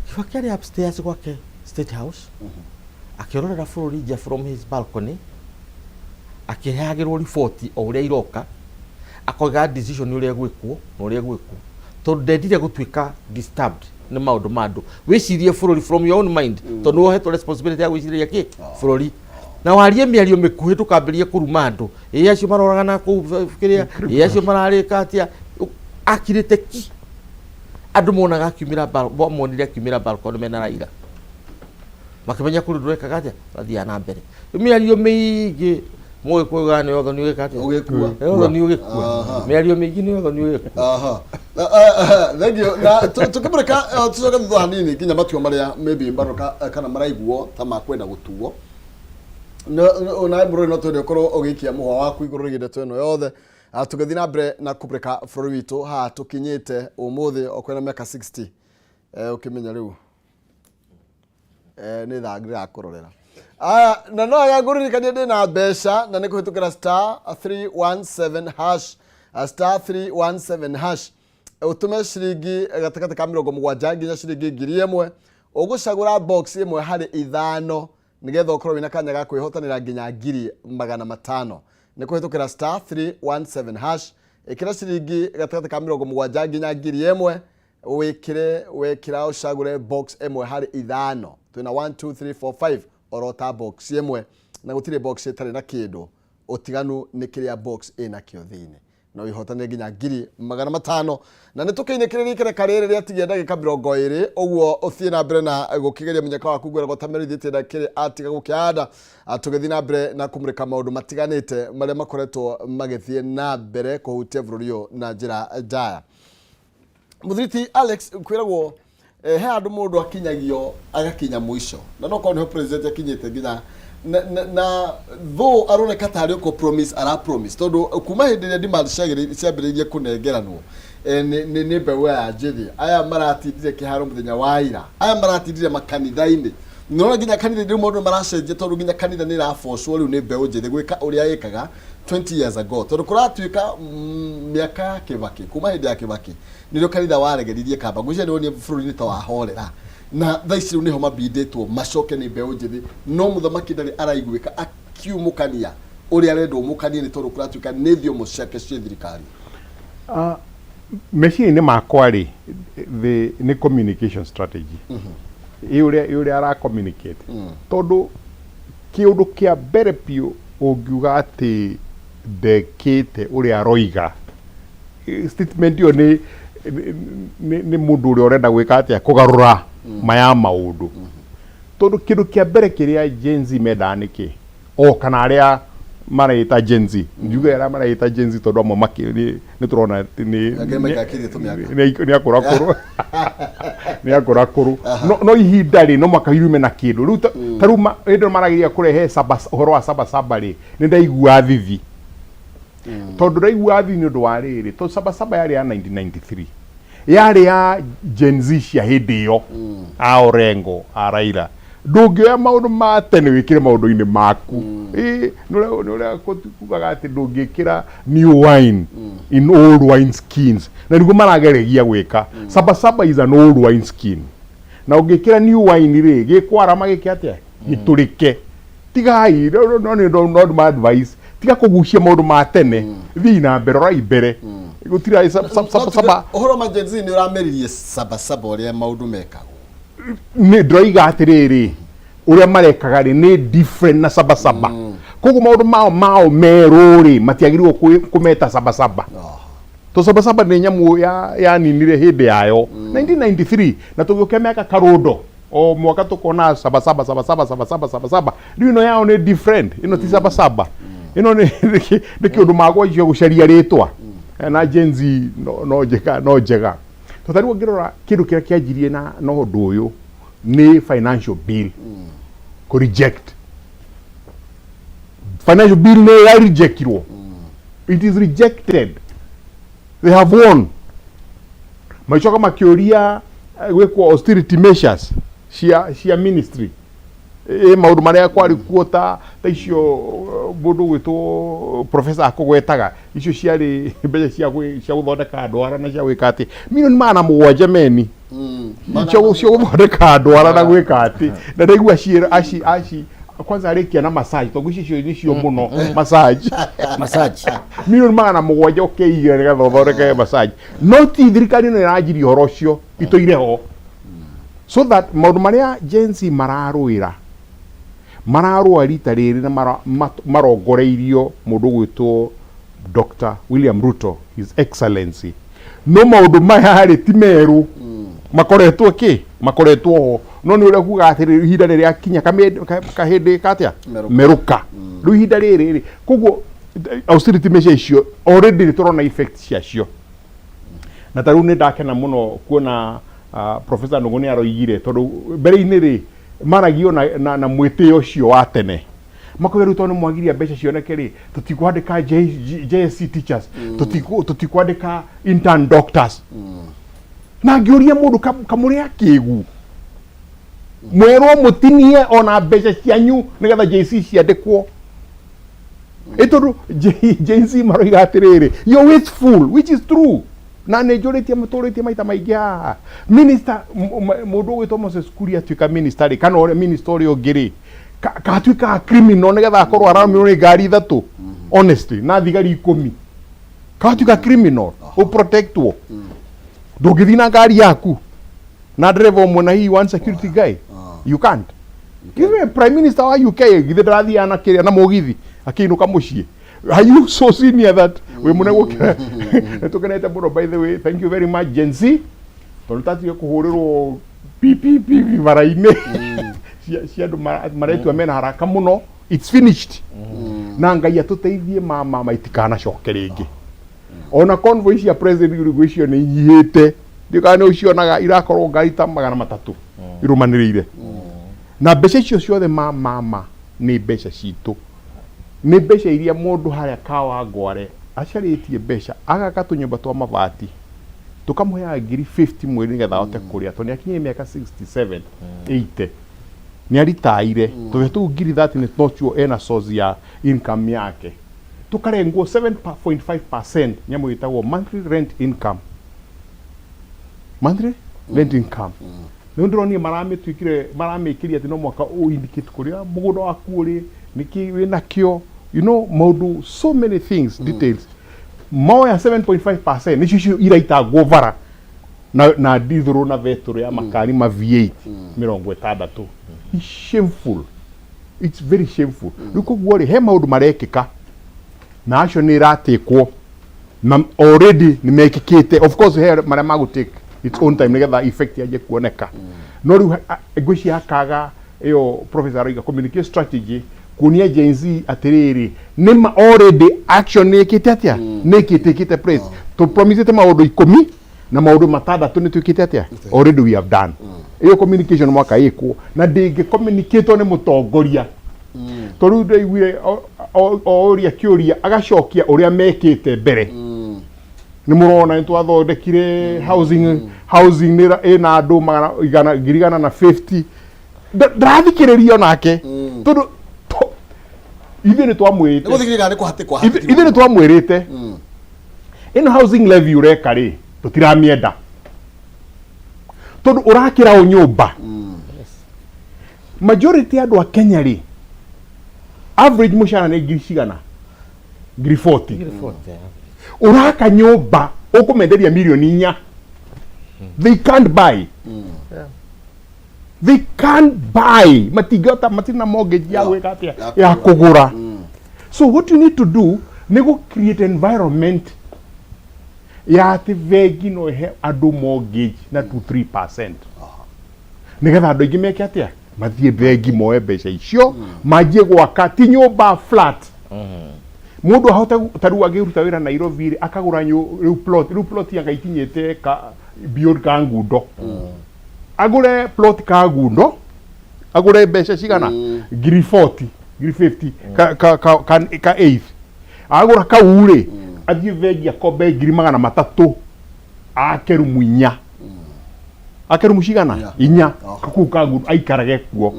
Kĩbakĩ arĩ upstairs gwake State House, akĩrorera bũrũri nja from his balcony, akĩheagĩrwo riboti o ũrĩa iroka, akoiga decision ũrĩa ĩgwĩkwo na ũrĩa ĩgwĩkwo, tondũ ndendire gũtuĩka disturbed nĩ maũndũ ma andũ. Wĩcirie bũrũri from your own mind, tondũ nĩwe ũhetwo responsibility ya gwĩcirĩria kĩ bũrũri, na warie mĩario mĩkuhĩ, ndũkambĩrĩrie kũruma andũ, ĩ acio maroragana kũu kĩrĩa, ĩ acio mararĩka atĩa. Akirĩte ki, andũ monaga akiumĩra monire akiumĩra balcony mena Raila, makĩmenya kũrĩ ũndũ ũrekaga atĩa, ũrathiaga na mbere. Mĩario mĩingĩ mũgĩkũyũ nĩ ũthoni ũgĩka atĩa? Ũgĩkua. Nĩ ũthoni ũgĩkua. Mĩario mĩingĩ nĩ ũthoni ũgĩkua. Aha. Thank you. Na tũkĩmũreka tũcoke thutha hanini nginya matua marĩa maybe maroka kana maraiguo ta makwenda gũtuo. Na mũrori no twende ũkorwo ũgĩikia mũhwa waku igũrũ rĩgiĩ ndeto ĩno yothe. Tũgĩthiĩ na mbere na kũmũrĩka bũrũri witũ haha tũkinyĩte ũmũthĩ o kwĩna mĩaka 60. Ũkĩmenya rĩu nĩ thaa ndĩrakũrorera aya, na no ya ngũririkanie ndĩna mbeca na nĩ kũhĩtũkĩra *317#, *317# ũtũme ciringi gatagatĩ ka 70 nginya ciringi 1000, ũgũcagũra box ĩmwe harĩ ithano nĩgetha ũkorwo wĩna kanya ga kwĩhotanĩra nginya 500,000. Nĩ kũhĩtũkĩra *317#, ĩkĩra ciringi gatagatĩ ka 70 nginya 1000, wĩkĩre, wekĩra ũcagũre box ĩmwe harĩ ithano. Twĩna 1 2 3 4 5, orota box ĩmwe, na gũtirĩ box ĩtarĩ na kĩndũ, ũtiganu nĩ kĩrĩa box ĩnakĩo thĩinĩ. Na wĩhotanĩre nginya 500,000. Na nĩ tũkĩinĩkĩrĩria ikereka rĩrĩ rĩatigia ndagĩka 20 ũguo, ũthiĩ na mbere na gũkĩgeria mũnyaka waku. Ngwĩragwo ta merithĩtie ndakĩrĩ atiga gũkĩhanda. Tũgĩthiĩ na mbere na kũmũrĩka maũndũ matiganĩte marĩa makoretwo magĩthiĩ na mbere kũhutia bũrũri ũyũ na njĩra ndaya. Mũthiriti Alex, kwĩragwo he handũ mũndũ akinyagio agakinya mũico, na no korwo nĩho president akinyĩte nginya na though aroneka tarĩ ũkũ promise ara promise, tondũ kuma hĩndĩ ĩrĩa demand ciambĩrĩirie kũnengeranwo nĩ mbeũ ya njĩthĩ aya maratindire kĩharo mũthenya wa ira, aya maratindire makanitha-inĩ. Nĩũrona nginya kanitha rĩu maũndũ maracenjia, tondũ nginya kanitha nĩ ĩrabocwo rĩu nĩ mbeũ njĩthĩ gwĩka ũrĩa ĩkaga 20 years ago, tondũ kũratuĩka mĩaka ya Kĩbakĩ, kuma hĩndĩ ya Kĩbakĩ nĩrĩo kanitha waregeririe kamba. Ngwĩciria nĩ wonire bũrũri-inĩ ta wahorera, na thaa ici rĩu nĩho mabindĩtwo macoke nĩ mbeũ njĩthĩ, no mũthamaki ndarĩ araiguĩka akiumũkania ũrĩa arenda ũmũkanie, nĩ tondũ kũratuĩka nĩ thiomo ciake ciĩ thirikari. Meciria-inĩ makwa rĩ, nĩ communication strategy ĩ ũrĩa ara communicate, tondũ kĩũndũ kĩa mbere biũ ũngiuga atĩ ndekĩte ũrĩa aroiga, statement ĩyo nĩ mũndũ ũrĩa ũrenda gwĩka atĩa, kũgarũra maya maũndũ, tondũ kĩndũ kĩa mbere kĩrĩa Gen Z mendaga nĩ kĩ o kana arĩa mareĩta Gen Z, njuge arĩa mareĩta Gen Z, tondũ amwe nĩ tũrona atĩ nĩ Angĩ maikakĩrie tũmĩaka. Nĩ akũrakũrũ, nĩ akũrakũrũ, no ihinda rĩ no mwaka yume na kĩndũ rĩu ta rĩu hĩndĩ ĩyo marageria kũrehe ũhoro wa sabasaba rĩ, nĩ ndaigua thithi, tondũ ndaigua thithi nĩ ũndũ wa rĩrĩ, tondũ sabasaba yarĩ ya 1993, yarĩ ya Gen Z cia hĩndĩ ĩyo, a Orengo, a Raila. Ndũngĩoya maũndũ ma tene wĩkĩre maũndũ-inĩ maku. Ĩ, nĩ ũrĩa kugaga atĩ ndũngĩkĩra new wine in old wine skins, na nĩguo marageragia gwĩka. Sabasaba is an old wine skin, na ũngĩkĩra new wine rĩ, gĩkwarama gĩke atĩa? Gĩtũrĩke. Tigai, no nĩ no ma advice, tiga kũgucia maũndũ ma tene, thiĩ na mbere, rorai mbere, gũtirĩ saba. Ũhoro ma Gen Z nĩ ũrameririe sabasaba ũrĩa maũndũ mekagwo. Nĩ ndĩroiga atĩrĩrĩ, ũrĩa marekaga rĩ nĩ different na sabasaba, koguo maũndũ mao merũ rĩ matiagĩrĩirwo kũmeta sabasaba. To sabasaba nĩ nyamũ ya yaninire hĩndĩ yayo 1993, na tũgĩũkia mĩaka karũndo o mwaka tũkona sabasaba, sabasaba, sabasaba, sabasaba. Rĩu ĩno yao nĩ different, ĩno ti sabasaba, ĩno nĩ kĩũndũ magwanjia gũcaria rĩtwa. Na Gen Z no njega, to tarĩu ũngĩrora kĩndũ kĩrĩa kĩanjirie na ũndũ ũyũ nĩ financial bill kũ reject. Financial bill nĩ ya rejectirwo, it is rejected, they have won. Magĩcoka makĩũria gwĩkwo austerity measures cia ministry, ĩ maũndũ marĩa kwarĩ kuo ta icio mũndũ gwĩtwo professor akũgwetaga, icio ciarĩ mbeca cia gũthondeka ndwara na cia gwĩka atĩ 700,000,000 meni cia gũthondeka ndwara na gwĩka atĩ, na ndaigua ciĩra aci kwanza arĩkia na massage, tondũ icio nĩcio mũno massage. Massage. 700,000,000 ũkĩigĩra nĩgetha ũthondeke massage, no ti thirikari ĩno ĩranjirie ũhoro ũcio itũire ho, so that maũndũ marĩa Gen Z mararũĩra, mararũa rita rĩrĩ na marongoreirio mũndũ ũgwĩtwo Dr. William Ruto, His Excellency, no maũndũ maya rĩ ti merũ, makoretwo kĩ makoretwo ho, no nĩ ũrĩa kuga atĩrĩ, ihinda rĩrĩa kinya kahĩndĩ katĩa Merũka. Merũka rĩu ihinda rĩrĩ rĩ, koguo austerity measure icio already nĩ tũrona effect ciacio. Na ta rĩu nĩ ndakena mũno kuona Professor Ndũng'ũ nĩ aroigire, tondũ mbere-inĩ rĩ maragio na mwĩtĩo ũcio wa tene, makoiga rĩu tondũ nĩ mwagiria mbeca cioneke rĩ, tũtikwandĩka JSC teachers, tũtikwandĩka intern doctors. Na ngĩũria mũndũ kamũrĩ akĩgu mwerwo mũtinie ona mbeca cianyu nĩgetha JC ciandĩkwo, ĩ tondũ Gen Z maroiga atĩrĩrĩ, you're wasteful, which is true. Na nĩ njũrĩtie mũtũrĩtie maita maingĩ haha, minister mũndũ ũgwĩtwo Moses Kuria atuĩka minister rĩ, kana ũrĩa minister ũrĩa ũngĩ rĩ, katuĩkaga criminal nĩgetha akorwo aramirwo nĩ ngari ithatũ, honestly, na thigari 10, katuĩka criminal ũprotectwo, ndũngĩthiĩ na ngari yaku na driver ũmwe na hihi one security guy. You can't. Give prime minister wa UK, githĩ ndarathiaga na kĩrĩa na mũgithi akĩinũka mũciĩ? Are you so senior that Wĩ mũnene gũkĩra. Nĩ tũkenete mũno, by the way. Thank you very much, Gen Z, tondũ tatige kũhũrĩrwo PPP bara-inĩ cia andũ maretua mena haraka mũno. It's finished, na Ngai atũteithie mama itikanacoke rĩngĩ. Ona convoy cia president rĩu icio nĩ inyihĩte, ndiũ kana nĩ ũcionaga, irakorwo ngari ta 300 irũmanĩrĩire, na mbeca icio ciothe mama nĩ mbeca citũ, nĩ mbeca iria mũndũ harĩa Kawangware acarĩtie mbeca agaka tũnyũmba twa mabati tũkamũheaga ngiri 50 mweri nĩgetha ahote kũrĩa, tondũ nĩ akinyie mĩaka 67, 80, nĩ aritaire, tũbe tũu ngiri 30 nĩ notuo ena source ya income yake. Tũkarengwo 7.5%, nyamũ ĩtagwo monthly rent income, monthly rent income. Nĩ ndĩronire maramĩtuĩkire, maramĩkĩria atĩ no mwaka ũ indicate kũrĩa mũgũnda waku ũrĩ, nĩkĩ wĩnakĩo, maũndũ, so many things, details. Moya 7.5%, nĩcio icio iraitangwo bara na ndithũrũ na betũrũ ya makari ma V8 60. It's shameful, it's very shameful. Rĩu koguo rĩ, he maũndũ marekĩka na acio nĩ ĩratĩkwo na already nĩ mekĩkĩte. Of course he marĩa magũ take its own time nĩgetha effect yanjie kuoneka, no rĩu ngwĩciria hakaga ĩyo professor aroiga, communication strategy, kuonia Gen Z atĩrĩrĩ, nĩ ma already action nĩ ĩkĩte atĩa, nĩ ĩkĩte ĩkĩte place. Tũpromisĩte maũndũ 10 na maũndũ matandatũ nĩ twĩkĩte atĩa, already we have done. Ĩyo communication mwaka ĩkwo na ndĩngĩ communicate nĩ mũtongoria, tondũ rĩu ndaiguire o ũria kĩũria agacokia ũrĩa mekĩte mbere. Nĩ mũrona nĩ twathondekire housing nĩ ĩna andũ magana igana ngiri igana na 50. Ndarathikĩrĩria onake, tondũ ithuĩ nĩ twamwĩrĩte. Nĩ gũthikĩrĩria kana nĩ kũhatĩkwo? Ithuĩ nĩ twamwĩrĩte ĩno housing levy ũreka rĩ, tũtiramĩenda, tondũ ũrakĩra ũ nyũmba. Majority ya andũ a Kenya rĩ, average mũcara nĩ ngiri cigana? Ngiri 40. Ngiri 40, yeah. Ũraka nyũmba ũkũmenderia mirioni 4, they can't buy. They can't buy, matingĩhota, matirĩ na mortgage ya gwĩka atĩa? Ya ya kũgũra. So what you need to do nĩ gũ create environment ya atĩ bengi no ĩhe andũ mortgage na 2 3% nĩgetha andũ aingĩ meke atĩa? Mathiĩ bengi moe mbeca icio, manjie gwaka, ti nyũmba, flat. Mũndũ ahote ta rĩu agĩruta wĩra Nairobi rĩ, akagũra rĩu plot, rĩu plot yanga ikinyĩte ka beyond Kangundo, agũre plot Kangundo, agũre mbeca cigana? Ngiri 40, ngiri 50, ka eighth. Agũra kau rĩ, athiĩ bengi akombe ngiri 300, ake rumu 4, ake rumu cigana? Inya. Inya. Oh. Kuu Kangundo aikarage kuo.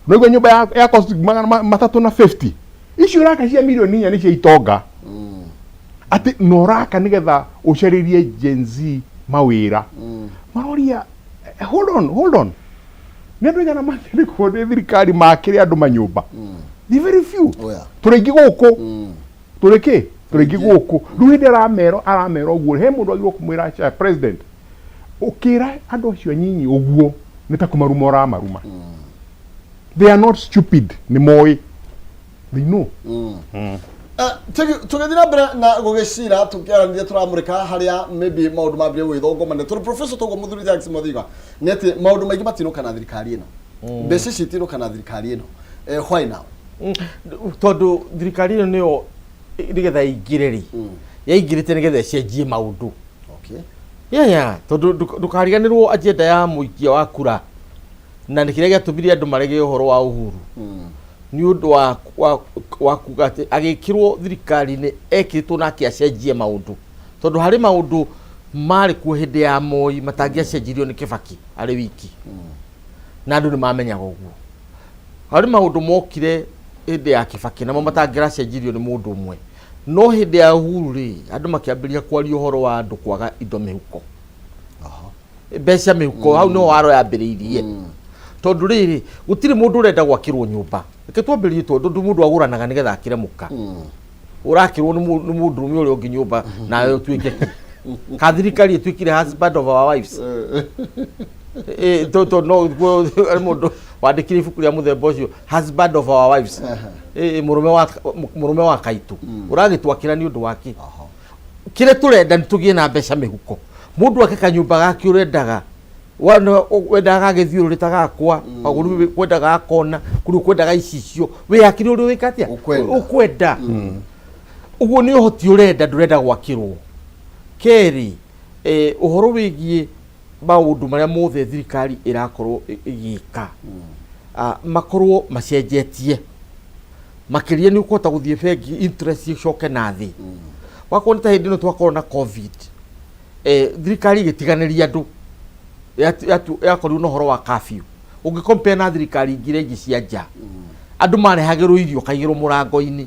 Noigua nyũmba ya cost 350, icio ũraka cia mirioni 4 nĩ cia itonga, atĩ na ũraka nĩgetha ũcarĩrie Gen Z mawĩra. Maroria, hold on, hold on, nĩ andũ aigana mandĩkwo nĩ thirikari makĩre andũ manyũmba? Ni very few. Oh, yeah. Tũrĩ aingĩ gũkũ, tũrĩ kĩ, tũrĩ aingĩ gũkũ. Rĩu hĩndĩ aramera ũguo, he mũndũ agĩrĩirwo kũmwĩra aca, president, ũkĩra andũ acio anyinyi ũguo nĩ ta kũmaruma ũramaruma. They are not stupid, nĩ moĩ, they know. Tũgĩthiĩ na mbere na gũgĩcira, tũkĩaranĩria, tũramũrĩka harĩa maybe maũndũ mambire gwĩthongomania, tondũ professor, toguo mũthuri Jackson Mothiga nĩ atĩ maũndũ maingĩ matinũka na thirikari ĩno, mbeca ici itinũka na thirikari ĩno. Why now? Tondũ thirikari ĩno nĩyo nĩgetha ĩingĩre rĩ, yaingĩrĩte nĩgetha ĩcenjie maũndũ. Yeah, tondũ ndũkariganĩrwo agenda ya mũikia wa kura na nĩ kĩrĩa gĩatũmire andũ marege ũhoro wa Uhuru nĩ ũndũ wa kuga atĩ agĩkĩrwo thirikari-inĩ ekĩrĩtwo nake acenjie maũndũ, tondũ harĩ maũndũ marĩ kuo hĩndĩ ya Moi matangĩacenjirio nĩ Kĩbaki arĩ wiki, na andũ nĩ mamenyaga ũguo. Harĩ maũndũ mokire hĩndĩ ya Kĩbaki namo matangĩracenjirio nĩ mũndũ ũmwe, no hĩndĩ ya Uhuru rĩ, andũ makĩambĩrĩria kwaria ũhoro wa andũ kwaga indo mĩhuko, mbeca mĩhuko. Hau niho waro yambĩrĩirie, tondũ rĩrĩ, gũtirĩ mũndũ ũrenda gwakĩrwo nyũmba. Reke twambĩrĩrie, tondũ mũndũ agũranaga nĩgetha akĩre mũka. Ũrakĩrwo nĩ mũndũrũme ũrĩa ũngĩ nyũmba, nawe ũtuĩke kĩ? Ka thirikari ĩtuĩkire husband of our wives. No arĩ mũndũ Wandĩkire ibuku rĩa mũthemba ũcio, Husband of Our Wives. Mũrũme wa kaitũ ũragĩtwakĩra nĩ ũndũ wa kĩ? Kĩrĩa tũrenda nĩ tũgĩe na mbeca mĩhuko. Mũndũ ake kanyũmba gake ũrendaga wendaga gagĩthiũrũrĩ ta gakwa pagũrũ, kwendaga gakona kũrĩ kwendaga icicio, wĩyakĩre ũrĩa wĩka atĩa. Ũkwenda. Ũkwenda ũguo nĩ ũhoti ũrenda, ndũrenda gwakĩrwo. Kerĩ, ũhoro wĩgiĩ maũndũ marĩa mothe thirikari ĩrakorwo ĩgĩka, makorwo macenjetie makĩria, nĩ ũkũhota gũthiĩ bengi, interest icoke na thĩ. Wakorwo nĩ ta hĩndĩ ĩno twakorwo na COVID, thirikari ĩgĩtiganĩria andũ, yakorirwo na ũhoro wa curfew. Ũngĩ compare na thirikari ingĩ iria ingĩ cia nja, andũ marehagĩrwo irio kaigĩrwo mũrango-inĩ,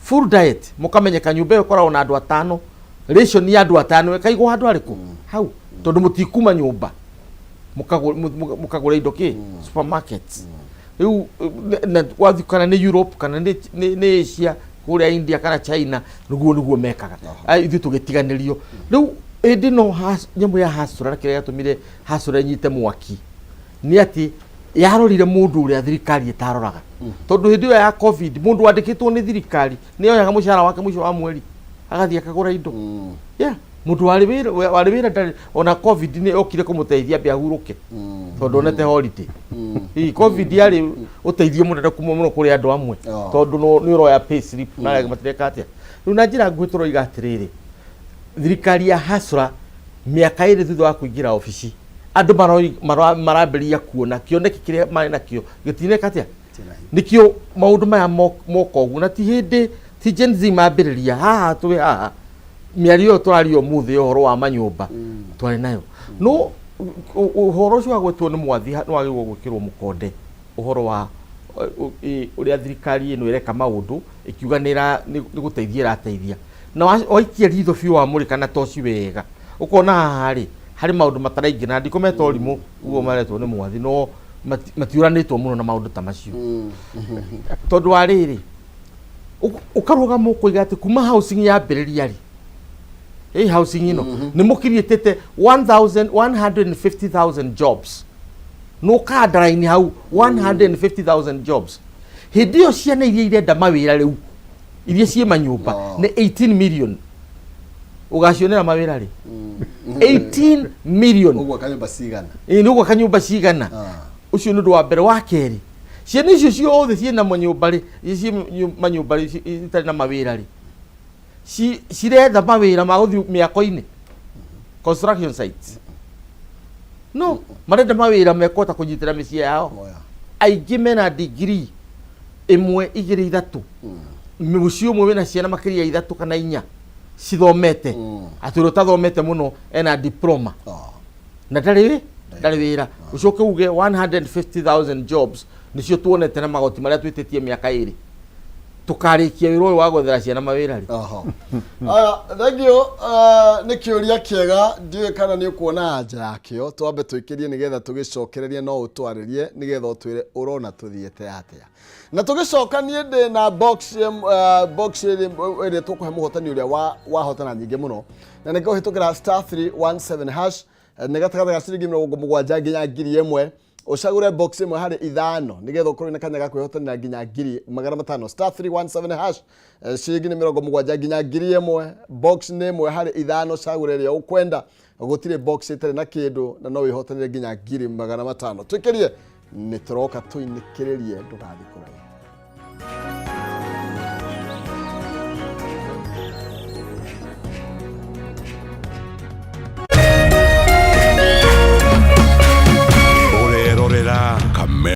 full diet, mũkamenyeka nyũmba ĩyo ĩkoragwo na andũ atano, ration ya andũ atano ĩkaigwo handũ harĩkũ hau, tondũ mũtikuma nyũmba mũkagũra indo kĩ supermarkets. Rĩu na wathiĩ kana nĩ Europe kana nĩ Asia, kũrĩa India kana China, nĩguo mekaga. Ithuĩ tũgĩtiganĩrio. Rĩu ĩndĩ no nyamũ ya hasura na kĩrĩa gĩatũmire hasura ĩnyite mwaki nĩ atĩ yarorire mũndũ ũrĩa thirikari ĩtaroraga, tondũ hĩndĩ ĩyo ya COVID mũndũ wandĩkĩtwo nĩ thirikari nĩ oyaga mũcara wake mũico wa mweri agathiĩ akagũra indo. Yeah, mũndũ warĩ wĩra ndarĩ ona COVID nĩ okire kũmũteithia ambe ahurũke, tondũ onete holiday. Ii, COVID yarĩ ũteithio mũnene kuma mũno kũrĩ andũ amwe, tondũ nĩ ũroya pay slip na arĩa angĩ matireka atĩa. Rĩu na njĩra nguhĩ tũroiga atĩrĩrĩ, thirikari ya hasra mĩaka 2 thutha wa kũingĩra obici, andũ marambĩrĩria kuona kĩoneki kĩrĩa marĩ nakĩo gĩtineka atĩa. Nĩkĩo maũndũ maya moka ũguo, na ti hĩndĩ ti Gen Z mambĩrĩria haha. Twĩ haha mĩario ĩyo tũraria ũmũthĩ ũhoro wa manyũmba twarĩ nayo, no ũhoro ũcio wagwetwo nĩ mwathi nĩ wagĩrĩirwo gwĩkĩrwo mũkonde, ũhoro wa ũrĩa thirikari ĩno ĩreka maũndũ ĩkiuga nĩ gũteithia ĩrateithia, na waikia ritho biũ wamũrĩka na toci wega ũkona haha rĩ harĩ maũndũ mataraingĩ, na ndikũmeta ũrimũ ũguo maretwo nĩ mwathi, no matiũranĩtwo mũno na maũndũ ta macio, tondũ wa rĩrĩ ũkarũgama ũkoiga atĩ kuma housing yambĩrĩria rĩ, ĩ housing ĩno nĩ mũkiriĩtĩte 150,000 jobs, no kandaraini hau 150,000 jobs. Hĩndĩ ĩyo ciana iria irenda mawĩra rĩu, iria ciĩ manyũmba, nĩ 18 million. Ũgacionera mawĩra rĩ? 18 million. Ũguo kanyũmba cigana? Ĩ, nĩ ũguo kanyũmba cigana. Ũcio nĩ ũndũ wa mbere. Wa kerĩ, ciana icio ciothe ciĩna manyũmba rĩ, iria ciĩ manyũmba rĩ, itarĩ na mawĩra rĩ, ciretha mawĩra ma gũthiĩ mĩako-inĩ, construction sites? No marenda mawĩra mekũhota kũnyitĩra mĩciĩ yao. Oya. Aingĩ mena degree ĩmwe, igĩrĩ, ithatũ. Mũciĩ ũmwe wĩna ciana makĩria ya ithatũ kana inya cithomete. Atĩ ũrĩa ũtathomete mũno ena diploma na ndarĩ wĩra. Ũcoke uge 150,000 jobs nĩcio tuonete na magoti marĩa twĩtĩtie mĩaka 2, tũkarĩkia wĩra ũyũ wa gwethera ciana mawĩra rĩ? Oho. Aya, thank you. Nĩ kĩũria kĩega, ndiũĩ kana nĩ ũkuona anja yakĩo. Twambe tũikĩrie nĩgetha tũgĩcokererie, no ũtwarĩrie nĩgetha ũtwĩre ũrona tũthiĩte atĩa. Na tũgĩcoka niĩ ndĩ na box, box ĩrĩa tũkũhe mũhotani ũrĩa wahotana nyingĩ mũno, na nĩ kũhĩtũkĩra *317#, nĩ gatagatĩ ga ciringi 70 nginya 1000, ũcagũre box ĩmwe harĩ ithano nĩgetha ũkorwo na kanya ga kwĩhotanĩra nginya 500,000. *317#, ciringi nĩ 70 nginya 1000, box nĩ ĩmwe harĩ ithano, cagũre ĩrĩa ũkwenda. Gũtirĩ box ĩtarĩ na kĩndũ, na no wĩhotanĩre nginya 500,000. Twĩkĩrie, nĩ tũroka tũinĩkĩrĩrie, ndũgathiĩ kũraihu.